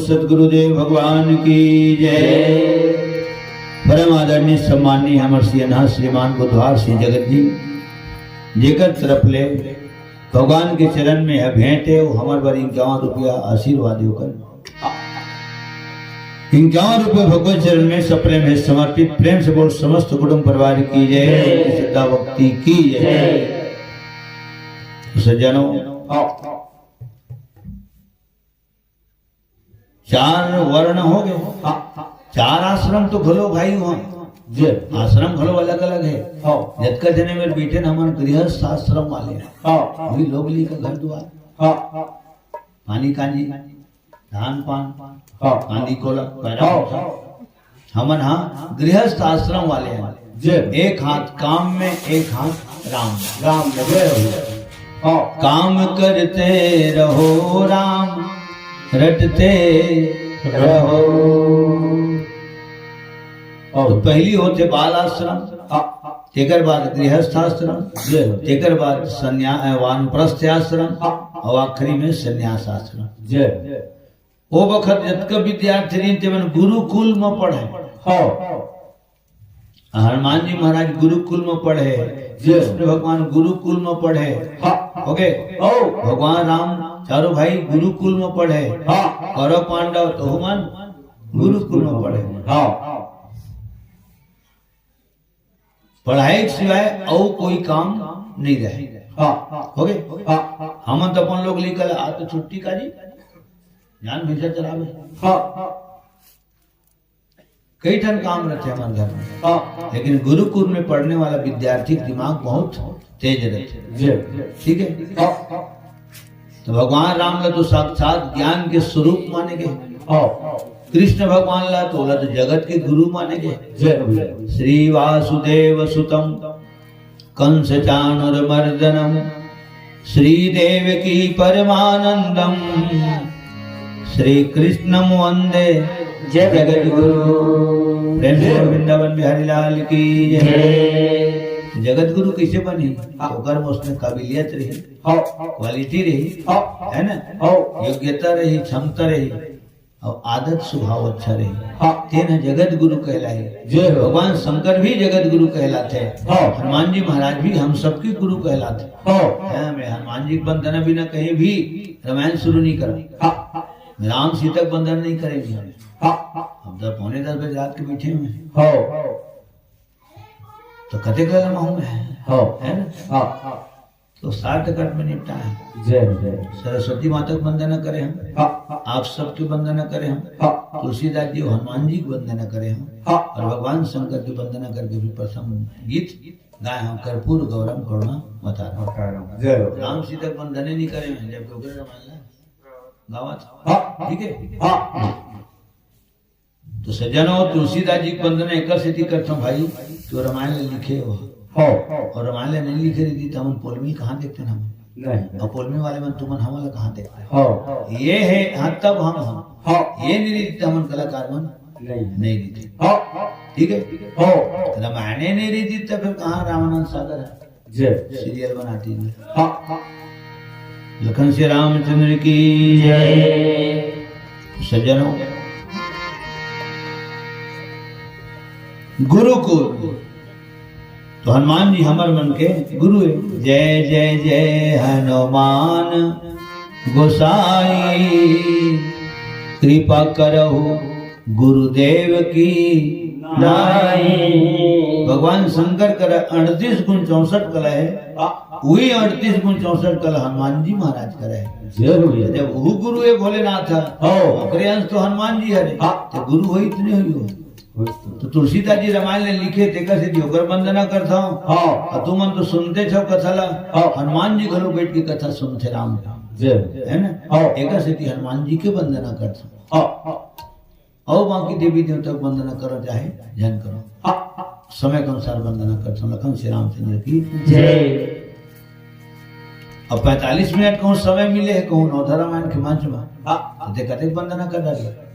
सतगुरुदेव भगवान की जय। परम आदरणीय सम्माननीय हमर सियनहा श्रीमान बुधवार सिंह जगत जी, जेकर तरफ ले भगवान के चरण में यह भेंट हे, वो हमर बर इक्यावन रुपया आशीर्वाद हे ओकर। इक्यावन रुपये भगवत चरण में सप्रेम हे समर्पित। प्रेम से बोल समस्त कुटुंब परिवार की जय, श्रद्धा भक्ति की जय। तो सज्जनों, चार वर्ण हो गए, हाँ। चार आश्रम तो घलो भाई हुआ। जी। आश्रम घलो अलग-अलग हे। हाँ। जतका जने मेर बइठे न, हमन गृहस्थ आश्रम वाले हैं। हाँ। वही लोग लेकर घर दुआर। हाँ। पानी कांजी, धान पान, हाँ। कांदी कोला, पैरा हाँ। होता। हमन हा गृहस्थ आश्रम वाले हैं। जी। एक हाथ काम में, एक हाथ राम में। राम में, जय हो। हाँ। काम करते रहो राम, रटते रहो। तो पहली होथे बाल आश्रम, हाँ। तेकर बाद गृहस्थ आश्रम, जी। तेकर बाद सन्या-, वानप्रस्थ आश्रम, हाँ। अउ आखिरी में संन्यास आश्रम। जी। ओ बखत जतका विद्यार्थी रहिन, तेमन गुरुकुल म पढ़े। हाँ। हनुमान जी महाराज गुरुकुल म पढ़े, जी। कृष्ण भगवान गुरुकुल म पढ़े। हाँ। OK? ओ। भगवान राम चारों भाई गुरुकुल म पढ़े। हाँ। कौरव पांडव तो हमन गुरुकुल म पढ़े। हाँ। पढ़ाई के सिवाय अउ कोई काम नहीं रहे। हाँ। OK? हाँ। हमन तो अपन लोग निकल आ तो छुट्टी का जी, जान भैंसा चरावे। हाँ। कई ठन काम रहते हमारे घर में। हाँ। लेकिन गुरुकुल में पढ़ने वाला विद्यार्थी के दिमाग बहुत तेज रहते। जी। ठीक है? हाँ। तो भगवान राम ला तो साक्षात ज्ञान के स्वरूप माने गए। हाँ। कृष्ण भगवान ला तो, ला तो जगत के गुरु माने गए। जय हो। श्री वासुदेव सुतम कंस चाणूर मर्दनम, श्री देवकी परमानंदम, श्री कृष्णम वंदे जगत गुरु। प्रेम से बोल वृंदावन बिहारी लाल की जय। जगत गुरु कैसे बनी? हाँ। ओकर में उसमें काबिलियत रही, हाँ। Quality रही, हाँ। है ना? हाँ। योग्यता रही, क्षमता रही, अउ आदत स्वभाव अच्छा रही। हाँ। तेन ह जगत गुरु कहलाही। जय हो। भगवान शंकर भी जगत गुरु कहलाथे। हाँ। हनुमान जी महाराज भी हम सबके गुरु कहलाथे। हाँ। हैं, मैं हनुमान जी के वंदना बिना कहीं भी रामायण शुरू नहीं करा। हाँ। राम सीता के वंदना नहीं करे भी हम। हाँ। हम तो पौने दस बजे रात के बैठे हुए हैं। हाँ। तो कते कलम हूँ मैं। हाँ। है ना? हाँ। तो shortcut में निपटाए। जय हो, जय हो। सरस्वती माता के वंदना करे हम। हाँ, हाँ। आप सबके वंदना करे हम। हाँ, हाँ। तुलसीदास जी अउ हनुमान जी के वंदना करे हम। हाँ। अउ भगवान शंकर के वंदना करके भी प्रथम गीत गाए हम, कर्पूर गौरम करुणावतारम। अवतारम। जय हो। राम सीता के वंदने नहीं करे हम, जबकि ओकरे रामायण ला गावत। हाँ, हाँ। ठीक है? हाँ, हाँ। तो सज्जनों, तुलसीदास जी के वंदना एकर सेती करथन भाई, कि वो रामायण ल लिखे हो। हाँ। अउ रामायण ल नहीं लिखे रहितिस, त हमन पोलमी कहाँ देखतेन हमन? नहीं। अउ पोलमी वाले मन तुमन हमन ला कहाँ देखते? हाँ। ये हे, हाँ, तब हम, हम। हाँ। ये नहीं रहितिस, त हमन कलाकार मन नहीं। नहीं रहितेन। हाँ। ठीक है? हाँ। रामायण नहीं रहितिस, त फिर कहाँ रामानंद सागर है? जय। Serial बनाती है। हाँ, हाँ। लखन श्री रामचंद्र की जय। सज्जनों, गुरुकुल तो हनुमान जी हमर मन के गुरु है। जय जय जय हनुमान गोसाई, कृपा करहु गुरुदेव की नाई। भगवान शंकर करा अड़तीस गुण चौसठ कला है, वही अड़तीस गुण चौसठ कला हनुमान जी महाराज करा है। जरूर है। जब वो गुरु है भोलेनाथ है, हाँ। ओकरे अंश तो हनुमान जी हरे, हाँ। तो गुरु होई इतने हुई हो। होई तो। तो तुलसीदास जी रामायण ल लिखे, तेकर सेती ओकर वंदना करथंव। हाँ। अउ तुमन तो सुनते छव कथा ला, हाँ। हनुमान जी घलो बैठ के कथा सुनथे राम के। जय। है ना? हाँ। एकर सेती हनुमान जी के वंदना करथंव। हाँ। अउ बाकी देवी देवता के वंदना करो चाहे झन करो। हाँ। समय के अनुसार वंदना करथंव। लखन श्री रामचंद्र की जय। अब पैंतालीस मिनट कहूँ समय मिले हे, कहूँ नवधा रामायण के मंच में, हाँ। तो देखा देख वंदना कर डाले।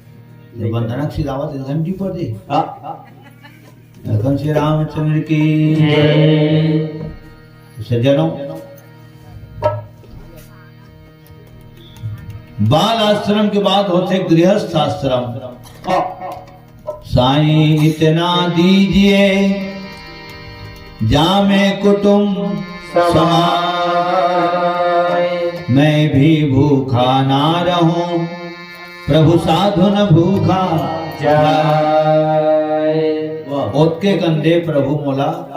तो वंदना के सिलावत एक घंटी पर दे। हाँ। लखन श्री रामचंद्र की जय। सज्जनों, बाल आश्रम के बाद होथे गृहस्थ आश्रम। साईं इतना दीजिए, जामे कुटुंब समाए, मैं भी भूखा ना रहूं, प्रभु साधु न भूखा जाए। ओतके कन दे प्रभु मोला,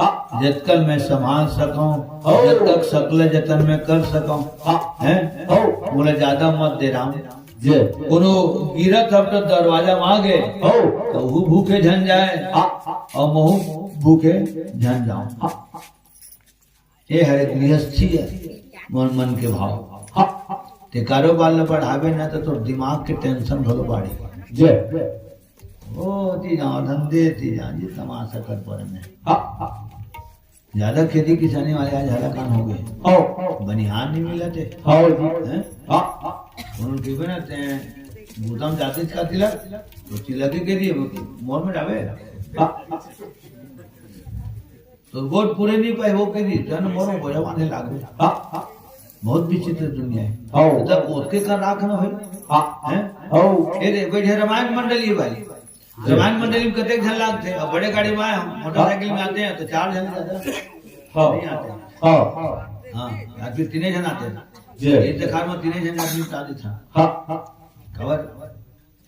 जतकन मैं संभाल सकूं, जतक सकल जतन मैं कर सकूं, हैं? मोला ज्यादा मत दे राम। कोनो गिरत हव त दरवाजा म आगे, त उहू भूखे झन जाए, अउ महू भूखे झन जाऊं। ये हरे गृहस्थी हे, मन, मन के भाव। ते कारोबार ल बढ़ाबे ना, त तोर दिमाग के tension घलो बाढ़ही। ओ ती जाओ, धंधे ती जाओ जी, तमाशा कर परे में। ज्यादा खेती किसानी वाले आज हलाकान हो गए। बनिहार नहीं मिलत हे। उन्होंने कहिबे ना, ते बूता म जाते का तिलक, तो तिलक ही कह दिए, मोर में जावे। तो वोट पूरे नहीं पाए, वो कह दिए, जन मोर में बोझा बांधे लाग गए। बहुत विचित्र दुनिया हे। तब ओतके का राख न होई। हैं? ए दे, बैठे रामायण मंडली भाई। रामायण मंडली में कतेक झन लागथे? अब बड़े गाड़ी में आए हम, मोटरसाइकिल में आते हैं तो चार झन ज्यादा नहीं आते हैं। हाँ, या फिर तीने झन आते हैं। एक दखार में तीने झन आदमी उतार देता। खबर?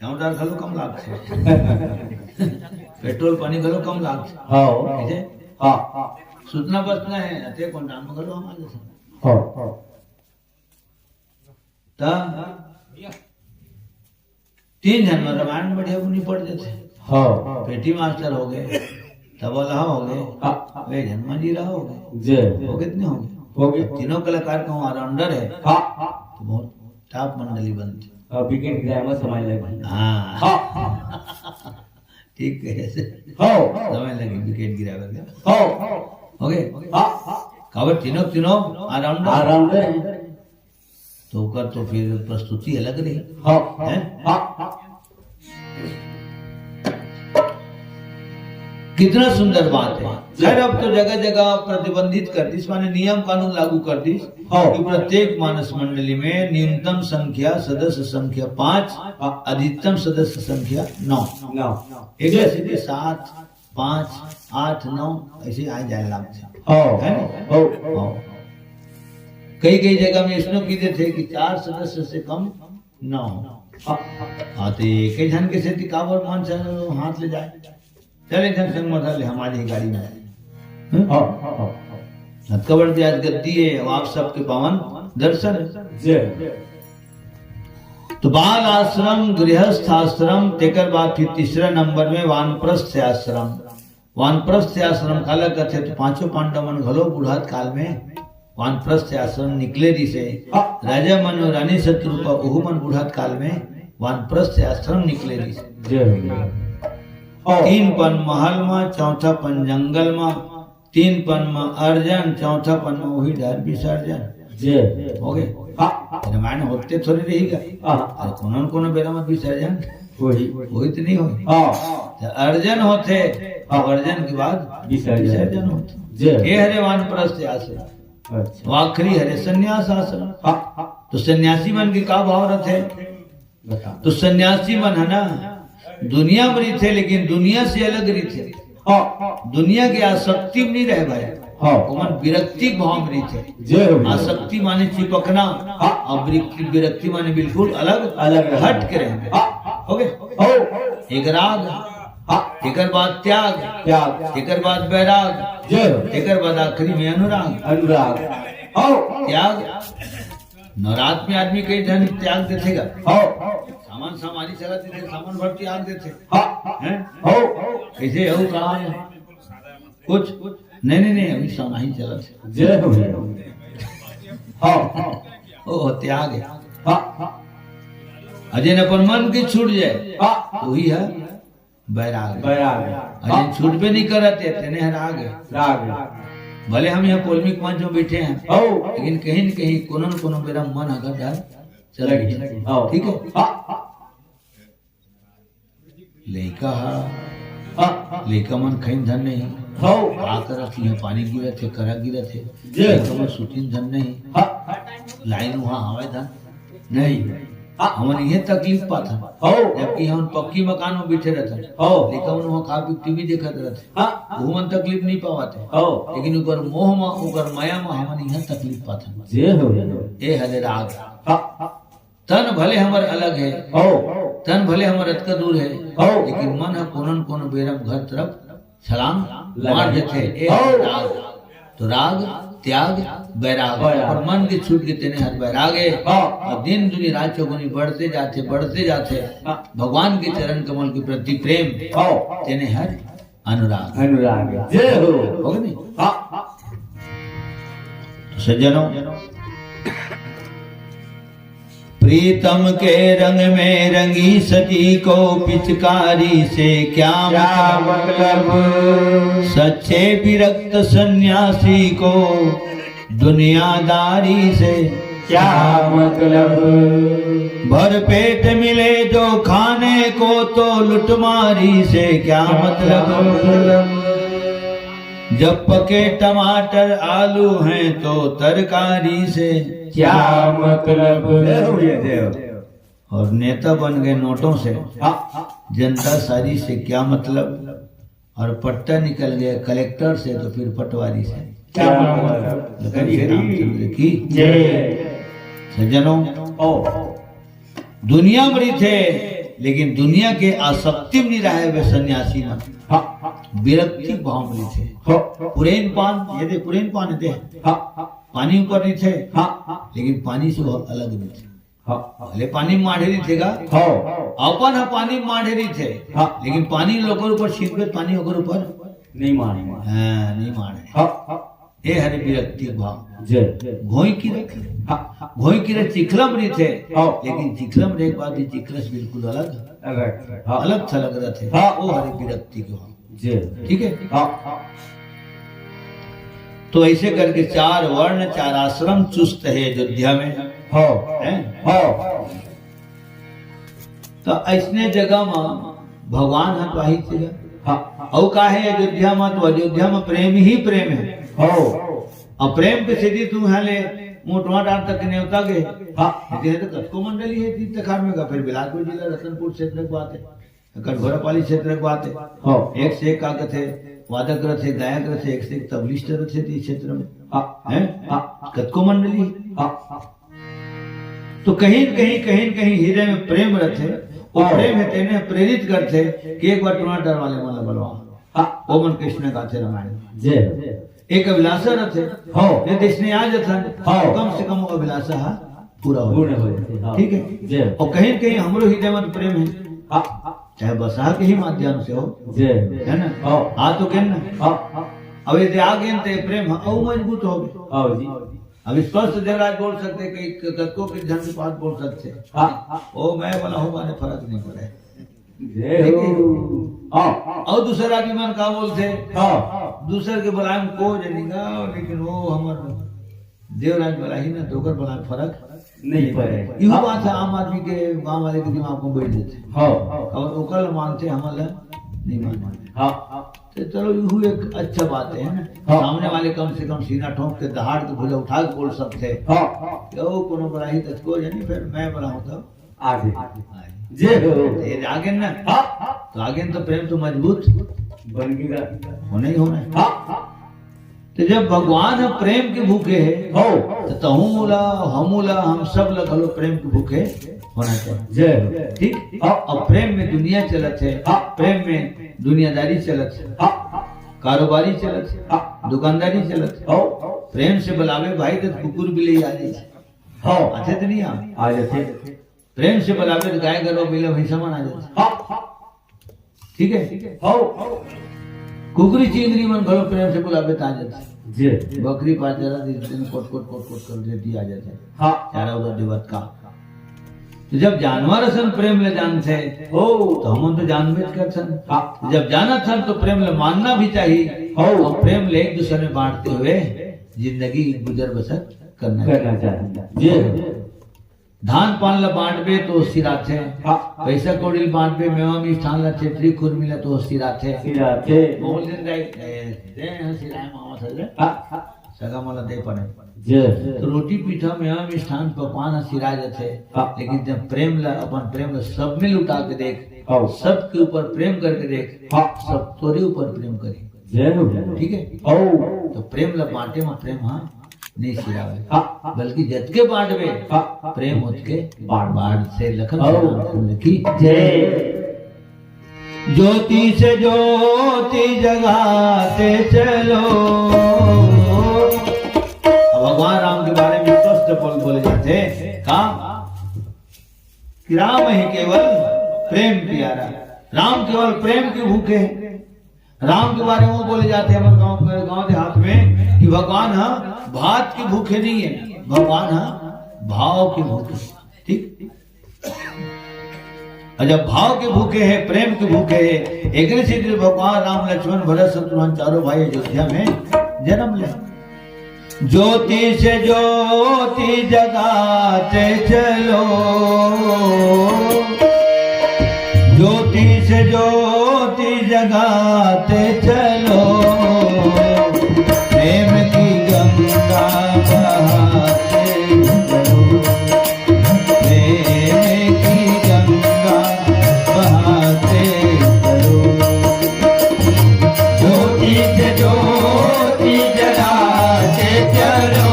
चाउर दाल घलो कम लागथे। पेट्रोल पानी घलो कम लागथे। कइसे? सुतना बसना हे, अते कोन दाम घलो हमारे देथे। त तीन झन में रामायण बढ़िया निपट देथे। पेटी मास्टर हो गए, तबला हो गए, वे झन मंजीरा हो गए। हो गए कि नहीं हो गए? तीनों कलाकार कहूँ all-rounder हे, तो बहुत top मंडली बनथे। विकेट गिराए में समय लगे। हाँ। ठीक कहे से। समय लगे विकेट गिराए में। हो गए? काबर तीनों, तीनों all-rounder। All-rounder हे। तो ओकर तो फिर प्रस्तुति अलग रही। हैं? कितना सुंदर बात हे। खैर, अब तो जगह जगह प्रतिबंधित कर दिस, माने नियम कानून लागू कर दिस कि प्रत्येक मानस मंडली में न्यूनतम संख्या, सदस्य संख्या पांच, अधिकतम सदस्य संख्या नौ। एक जैसे कि सात, पांच, आठ, नौ, ऐसे आए जाए लागथे। हे ना? कई कई जगह में इसनो की देथे कि चार सदस्य से कम न हो। हाँ, तो एक ही झन के सेती काबर मन से हाथ ले जाए? चल, एक झन संग में धर ले, हमारी ही गाड़ी में। हम्म? अतका बड़ ब्याज गद्दी हे, अब आप सबके पावन दर्शन। तो बाल आश्रम, गृहस्थ आश्रम, तेकर बाद फिर तीसरा नंबर में वानप्रस्थ आश्रम। वानप्रस्थ आश्रम काला कथे? तो पांचों पांडव मन घलो बुढ़त काल में वानप्रस्थ आश्रम निकले रिहिसे। राजा मन अउ रानी शतरूपा, ओहू मन बुढ़त काल में वानप्रस्थ आश्रम निकले रिहिसे। तीन पन महल म, चौथा पन जंगल म, तीन पन म अर्जन, चौथा पन म वही डहर विसर्जन। हो गए। रामायण होते थोड़ी रहिगा। अरे कोनो न कोनो बेरा म विसर्जन होही तो नहीं होही। तो अर्जन होथे, अर्जन के बाद विसर्जन होथे। ये हरे वानप्रस्थ आश्रम। अच्छा। आखिरी हरे संन्यास आश्रम। तो सन्यासी मन के का भाव रथे? तो सन्यासी मन हे ना, दुनिया में रहिथे, लेकिन दुनिया से अलग रहिथे। दुनिया के आसक्ति में नहीं रहे भाई। ओमन विरक्ति भाव में रहिथे। आसक्ति माने चिपकना, अउ विरक्ति, विरक्ति माने बिल्कुल अलग, अलग हट के रहना। हो गए? एक राग, एकर बाद त्याग, एकर बाद बैराग, एकर बाद आखिरी में अनुराग। अनुराग। त्याग नवरात में आदमी कई झन त्याग देथे गा। सामान सामानी चला देथे, सामान भर त्याग देथे। हैं? कइसे हो कहा हे? कुछ? नहीं, नहीं, नहीं, अभी समाही चलत हे। ओ त्याग हे। अउ जेन अपन मन के छूट जाए, वही हे बैराग। बैराग। अउ जेन छूटबे नहीं करत हे, तेने हे राग। राग। भले हम यहाँ polemic मंच में बैठे हैं, लेकिन कहीं न कहीं कोनो न कोनो बेरा मन अगर डर चला गया। ठीक है? लइका हा, लइका मन खइन धन नहीं। का करत हे, पानी गिरत हे, करा गिरत हे। लइका मन सुतिन धन नहीं। लाइन वहाँ आवे धन नहीं। हाँ। हमन इहे तकलीफ पाथन। हो। जबकि हमन पक्की मकान में बैठे रहथन। हो। लेकिन वहाँ खा पी टीवी देखत रहथे। हाँ। वो मन तकलीफ नहीं पावत हे। हो। लेकिन ओकर मोह में, ओकर माया में हमन इहे तकलीफ पाथन। जे हो। ए हरे राग। हाँ। तन भले हमर अलग हे। हो। तन भले हमर अतका दूर हे। हो। लेकिन मन ह कोनो न कोनो बेरा म घर तरफ छलांग लगा मार देथे। ए हो। राग। तो राग, त्याग, बैराग। बैराग। पर मन के छूट के तेने हर बैराग हे। हाँ। और दिन दुनी रात चौगुनी बढ़ते जाथे, बढ़ते जाथे। हाँ। भगवान के चरण कमल के प्रति प्रेम। हाँ। तेने हर अनुराग। अनुराग। जय हो। हो गए नहीं? हाँ। तो सज्जनों, प्रीतम के रंग में रंगी सती को, पिचकारी से क्या क्या मतलब? मतलब? सच्चे विरक्त सन्यासी को दुनियादारी से क्या मतलब? भर पेट मिले जो खाने को, तो लुटमारी से क्या मतलब? मतलब? जब पके टमाटर आलू हैं तो तरकारी से क्या मतलब? जय हो भैया, जय हो। और नेता बन गए नोटों से, हाँ। जनता सारी से क्या मतलब? और पट्टा निकल गया कलेक्टर से तो फिर पटवारी से। क्या मतलब? लखन श्री रामचंद्र की जय। सज्जनों, ओ। दुनिया में रहिथे, लेकिन दुनिया के आसक्ति में नहीं रहे वे सन्यासी मन। हाँ। विरक्ति भाव में रहिथे। हाँ। पुरेन पान, ये दे, पुरेन पान ये दे। हाँ। पानी ऊपर रहिथे, हाँ। लेकिन पानी से वो अलग रहिथे। हाँ। भले पानी में माढ़े रहिथे गा। हाँ। अपन ह पानी में माढ़े रहिथे। हाँ। लेकिन पानी लोकर ऊपर छिड़के, पानी ओकर ऊपर नहीं माढ़े। हाँ, नहीं माढ़े। हाँ। ए हरे विरक्ति भाव। जय। घोई की रख। हाँ। घोई की रख चिखलम रहिथे। हाँ। लेकिन चिखलम रहे के बाद ये चिखलस बिल्कुल अलग। अलग। हाँ। अलग सा लग रहा थे। हाँ। ओ हरे विरक्ति के भाव। जय। ठीक है? हाँ। तो ऐसे करके चार वर्ण, चार आश्रम चुस्त है अयोध्या में। हाँ। हैं? हाँ। तो ऐसने जगह में भगवान ह तो आही चीज। हाँ। अउ का है अयोध्या में? तो अयोध्या में प्रेम ही प्रेम है। हाँ। अब प्रेम के सीधी तू यहाँ ले मोटवा डाल तक नेवता गए। हाँ। ये तो कतको मंडली है तीर्थकार में का, फिर बिलासपुर जिला रतनपुर क्षेत्र की बात है, कटघोरापाली क्षेत्र की बात है। हाँ। एक से एक का कथे, वादक रथे, गायक रथे, एक से एक तबलिस्ट रथे इस क्षेत्र में। हाँ। हैं? हाँ। कतको मंडली। हाँ। तो कहीं न कहीं, कहीं न कहीं हृदय में प्रेम रथे, वो हाँ। प्रेम है तेने प्रेरित करथे कि एक बार टूना डर वाले मन ला बलवा। हाँ। वो मन कृष्ण गाथे रामायण। जय। एक अभिलाषा रथे। हाँ। ये देश ने आ जथन। हाँ। कम से कम वो अभिलाषा हा पूरा हो पूर्ण जाए। हो जाए, हाँ। ठीक है? जय। और कहीं न कहीं हमरो हृदय में प्रेम है। हाँ। चाहे बसहा के ही माध्यम से हो। जय। है ना? हाँ। आ तो कहन ना। हाँ। अब यदि आ गए तो प्रेम ह, और मजबूत हो गए। हाँ जी। अब स्पष्ट देवराज बोल सकते, कई क-, कतको के झंड पात बोल सकते। हाँ। ओ मैं वाला हो माने फर्क नहीं पड़े। जय हो। हाँ। और दूसर आदमी मन का बोलते? हाँ। दूसर के बलाए में को जनी का, लेकिन वो हमर देवराज बलाही ना, तो ओकर बलाए फर्क नहीं पड़े। इहो हाँ। बात है आम आदमी के, गांव वाले के दिमाग में बैठ जाथे। हाँ। और ओकर ला मानथे, हमर ला नहीं मानथे। हाँ। तो चलो, इहू एक अच्छा बात है ना। हाँ। सामने वाले कम से कम सीना ठोंक के, दहाड़ के, भुजा उठा के बोल सकथे। हाँ। कि ओ कोनो बलाही तक को जनी, फिर मैं बलाहूं तब आगे। आगे। जय हो। ये आगे ना। हाँ। तो आगे तो प्रेम तो मजबूत बन गया। होना ही होना है। हाँ। तो जब भगवान ह प्रेम के भूखे है, हो। तो तहूं ला, हमू ला, हम सब ला घलो प्रेम के भूखे होना चाहिए। जय हो। ठीक? हाँ। अब प्रेम में दुनिया चलत है, हाँ। प्रेम में दुनियादारी चलत है, हाँ। कारोबारी चलत है, हाँ। दुकानदारी चलत है। हो। प्रेम से बुलावे भाई तो कुकुर बिलई आ जाए। हाँ। आथे तो नहीं आ? आ जाथे। प्रेम से बुलावे तो गाय गरवा बइला भैंसा मन आ जाथे। हाँ। ठीक है? हो। कुकरी चिंगरी मन घलो प्रेम से बुलावे त आ जाथे। जी। बकरी पास जरा दिन दिन कोट कोट कोट कोट कर देती आ जाथे। हाँ। चारा उधर देवत का। तो जब जानवर असन प्रेम ले जानथे, हो। तो हमन तो जानबेच करथन। हाँ। जब जानत हन तो प्रेम ले मानना भी चाहिए। हो। और प्रेम ले एक दूसरे में बांटते हुए जिंदगी गुजर बसर करना करना चाहिए। चाहिए। जी। धान पान ला बांटबे तो सिराथे। हाँ। पैसा कौड़ी ला बांटबे, मेवा मिष्ठान ला, छेत्री खुरमी ला तो सिराथे। सिराथे। बोल दिन दाई, ए, दे हैं सिराए मामा सर दे। हाँ, हाँ। सगा मला दे पड़े। जय हो। तो रोटी पीठा में आम स्थान पकवान ह सिरा जाथे। हाँ। लेकिन जब प्रेम ला, अपन प्रेम ला सब में लुटा के देख, हाँ। सबके ऊपर प्रेम करके देख, हाँ। सब तोरे ऊपर प्रेम करी। जय हो। ठीक है? हाँ। तो प्रेम ला बांटे में प्रेम ह नहीं सिरावे। हाँ। बल्कि जतके बांटबे, हाँ। प्रेम ओतके बाढ़, बाढ़ से लखन हाँ। श्री रामचंद्र की जय। ज्योति से ज्योति जगाते चलो। अब भगवान राम के बारे में स्पष्ट बोल, बोले जाते हैं। का? कि राम ही केवल प्रेम प्यारा। राम केवल प्रेम के भूखे हैं। राम के बारे में बोले जाते हैं हमारे गांव, गांव देहात में कि भगवान ह भात के भूखे नहीं है, भगवान ह भाव के भूखे। ठीक? और जब भाव के भूखे है, प्रेम के भूखे है, एकरे से भगवान राम, लक्ष्मण, भरत, शत्रुघ्न चारों भाई अयोध्या में जन्म ले। ज्योति से ज्योति जगाते चलो, ज्योति से ज्योति जगाते चलो, प्रेम की गंगा बहाते चलो। प्रेम की गंगा बहाते चलो। ज्योति से ज्योति जलाते चलो।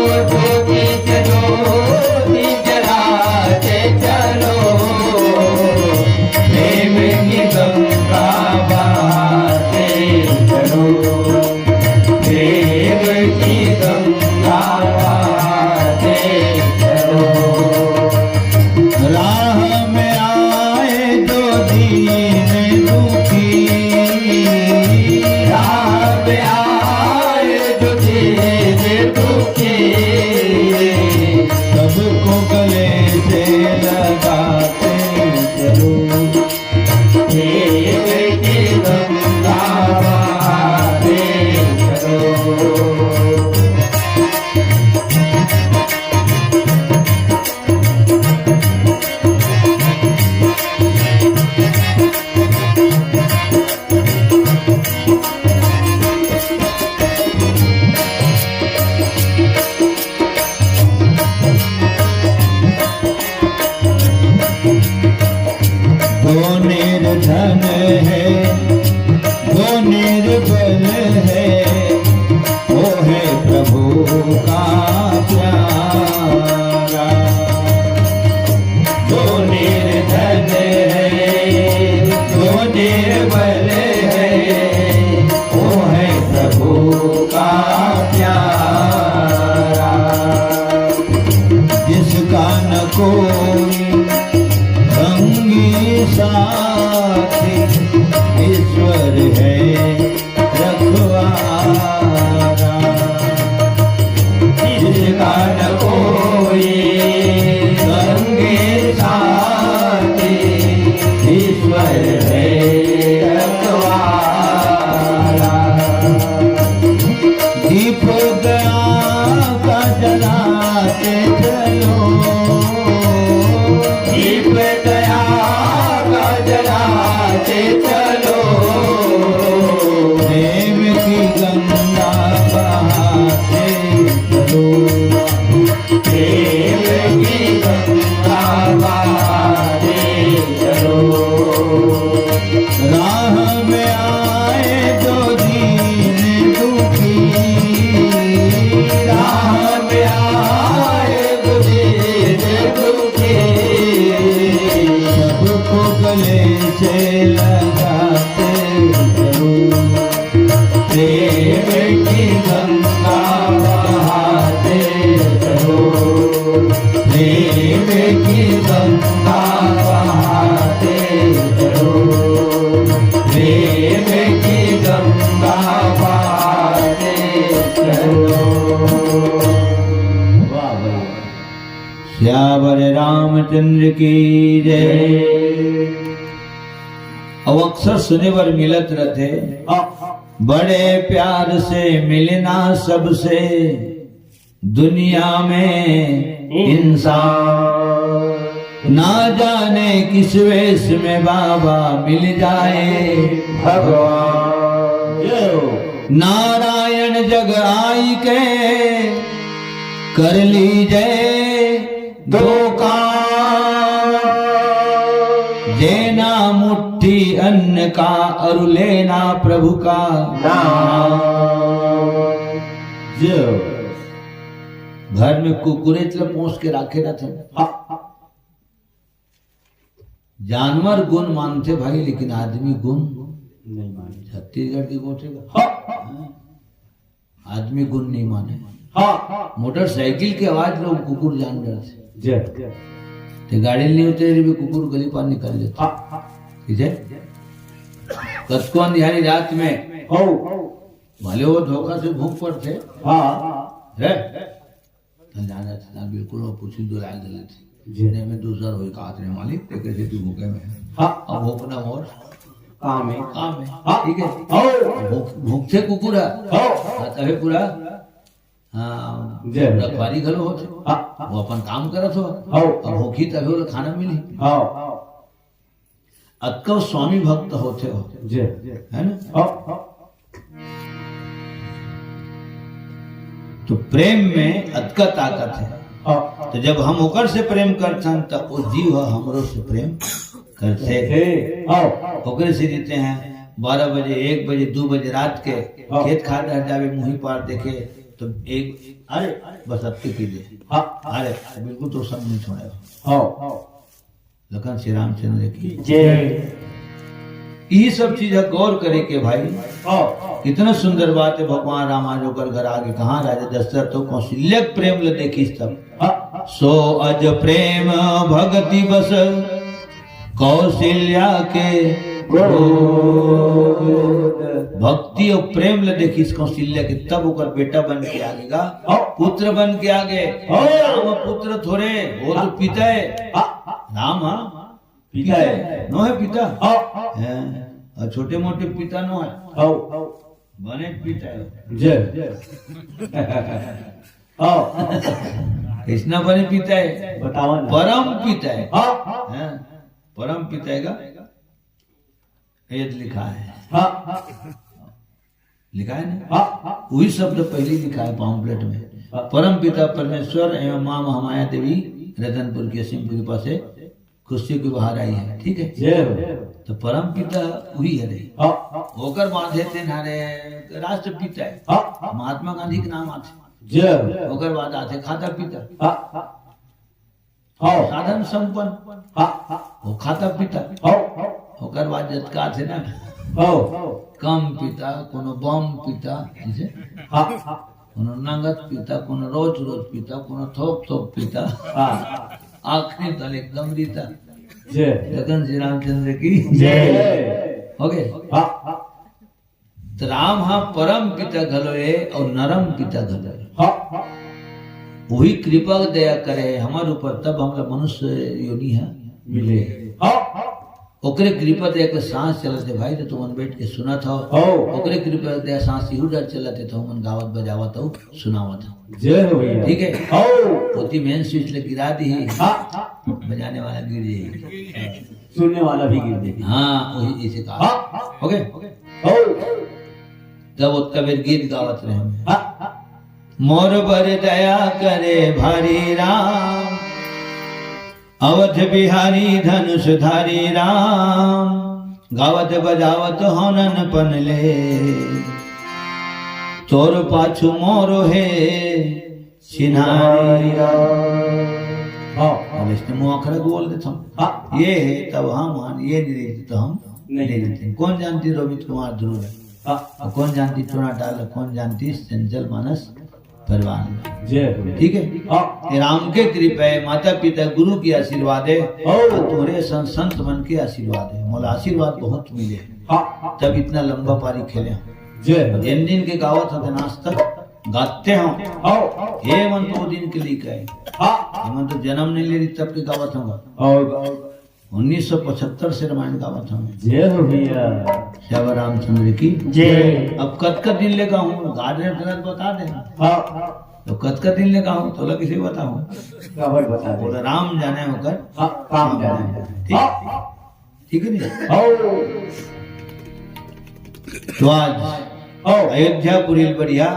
ज्योति से ज्योति जलाते चलो। प्रेम की गंगा बहाते चलो। प्रेम की गंगा बहाते चलो। राह में आए जो दीन दुखी, राह में आए जो दीन दुखी, सबको गले से लगाते चलो। प्रेम की गंगा बहाते चलो। जो निर्धन है, जो निर्बल है, वो है प्रभु का प्यारा। जो निर्धन है, जो निर्बल है, वो है प्रभु का प्यारा। जिसका न कोई संगी साथी, ईश्वर है रखवारा। जिसका न कोई संगी साथी, ईश्वर है रखवारा। दीप दया का जलाते चलो, दीप दया का जलाते चलो। प्रेम की गंगा बहाते चलो। प्रेम की गंगा बहाते चलो। राह में आए जो दीन दुखी, राह में आए जो दीन दुखी, सबको गले से लगाते चलो। प्रेम की गंगा बहाते चलो। प्रेम की गंगा बहाते चलो। प्रेम की गंगा बहाते चलो। वाह भाई। सियावर रामचंद्र की जय। अब अक्सर सुने बर मिलत रथे, बड़े प्यार से मिलना सबसे दुनिया में इंसान। ना जाने किस वेश में बाबा मिल जाए भगवान। जय हो। नारायण जग आई के कर लीजे दो काम। देना मुट्ठी अन्न का और लेना प्रभु का नाम। जो घर में कुकुरेच ल पोस के राखे रथे। हाँ। जानवर गुण मानथे भाई, लेकिन आदमी गुण नहीं माने। छत्तीसगढ़ के गोठे का। हाँ। आदमी गुण नहीं माने। हाँ। मोटरसाइकिल के आवाज लोग कुकुर जान डरथे। जय। ते गाड़ी नहीं होते रे भी कुकुर गली पार निकल जाते। हाँ। ठीक है। कतको अंधियारी रात में हो। भले वो धोखा से भूख पड़थे। हाँ। है। त जाना था, बिल्कुल वो पूछी दुलाए गले थे। जी। नहीं, मैं दूसरा रोई काट रहे मालिक, ते कैसे तू भूखे में है? हाँ। अब भूखना मोर काम है। काम है। हाँ। ठीक है। हो। भूख, भूख से कुकुर है। हो। हाँ, तबे पूरा, हाँ, जी। रखवारी घलो होथे। हाँ। वो अपन काम करत हो। हो। अब भूखी तबे ओला खाना मिली। हो। अतका स्वामी भक्त होथे हो। जी। है ना? हाँ, हाँ। तो प्रेम में अतका ताकत है। हाँ। तो जब हम ओकर से प्रेम करथन, त वो जीव ह हमरो से प्रेम करथे। हे, हाँ। ओकरे से जीते हैं, बारह बजे, एक बजे, दो बजे रात के हाँ। खेत खार डहर जावे, मुही पार देखे, तो एक, अरे, बस अब के कीजिए। हाँ। अरे, बिल्कुल तो सब नहीं छोड़े। हाँ। लखन श्री रामचंद्र की जय। यही सब चीज है गौर करे के भाई। हाँ। कितना सुंदर बात है, भगवान राम आज ओकर घर आगे कहाँ राजा दशरथ तो कौशल्या के प्रेम ल देखिस तब। हाँ। सो अज प्रेम भगति बस कौशल्या के गोद। भक्ति और प्रेम ल देखिस कौशल्या के, तब ओकर बेटा बन के आगे गा, हाँ। पुत्र बन के आगे। हाँ। राम पुत्र थोरे, वो तो पिता है। हाँ। राम, हाँ। पिता है। नो है पिता? हाँ। हैं। और छोटे मोटे पिता नो है। हाँ। बने पिता है। जय। हाँ। कृष्णा बने पिता है। बताओ ना। परम पिता है। हाँ। हैं। परम पिता है का? ये लिखा है। हाँ। लिखा है ना? हाँ, हाँ। वही शब्द पहले लिखा है pamphlet में। हाँ। परम पिता परमेश्वर एवं माँ महामाया देवी रतनपुर की असीम कृपा से खुशी की बहार आई है, ठीक है? जय हो। तो परम पिता वही है रे। हाँ, हाँ। ओकर बाद है तेनारे राष्ट्रपिता है। हाँ, हाँ। महात्मा गांधी के नाम आथे। जय हो। ओकर बाद आथे खाता पिता। हाँ, हाँ। हाँ। साधन संपन्न। हाँ, हाँ। वो खाता पिता। हाँ, हाँ। ओकर बाद जतका आथे ना, हाँ। कम पिता, कोनो बम पिता, ऐसे। हाँ, हाँ। कोनो नंगत पिता, कोनो रोज रोज पिता, कोनो थोक थोक पिता। हाँ। आखिरी तल एकदम रीता। जय। लखन श्री रामचंद्र की जय। हो गए? हाँ, हाँ। तो राम हा परम पिता घलो ए और नरम पिता घलो ए। हाँ। वही कृपा दया करे हमर ऊपर, तब हमला मनुष्य योनि हा मिले। हाँ। ओकरे कृपा दया के सांस चलत हे भाई, तो तुमन बैठ के सुनत हो। हाँ। ओकरे कृपा दया सांस इहू डर चलत हे, तो हमन गावत बजावत हो, सुनावत हो। जय हो भैया। ठीक है? हाँ। ओती main switch ले गिरा दी ही। हाँ। बजाने वाला गिर जाएगी। सुनने वाला भी गिर जाएगी। हाँ, वही इसे कहा। हाँ। OK? हो। तब ओतका बेर गीत गावत रहे हम। हाँ। मोर बर दया करे भारी राम, अवध बिहारी धनुषधारी राम, गावत बजावत हो ननपन ले, तोर पाछू मोर हे चिन्हारी राम। हाँ। अब इसने मुँह अखरा बोल देता हूँ। हाँ। ये है तब हम मान, ये नहीं रहते तो हम नहीं नहीं रहते। कौन जानती रोहित कुमार ध्रुव है? हाँ। और कौन जानती चुना टाल, कौन जानती चंचल मानस परवान। जय हो। ठीक है? हाँ। ये राम के कृपा है, माता पिता गुरु की आशीर्वाद है, हाँ। और तोरे संत, संत मन के आशीर्वाद है। मोला आशीर्वाद बहुत मिले हैं। हाँ। तब इतना लंबा पारी खेले हैं। जय हो। जिन दिन के गावत हते आज तक गाते हो। हाँ। ये मन तो वो दिन के लिए कहे। हाँ। ये मन तो जन्म नहीं ले रही तब के गावत होगा। और उन्नीस सौ पचहत्तर से रामायण गावत हूँ मैं। जय हो भैया। श्यावर रामचंद्र की जय। अब कतका दिन ले गाहूँ, गार्डन गलत बता देना। हाँ। तो कतका दिन ले गाहूँ, तो लगे से बताऊँ। खबर बता दे। बोला राम जाने होकर हाँ, काम जाने। ठीक? हाँ। ठीक है नहीं? हाँ। तो आज अयोध्यापुरी ल बढ़िया,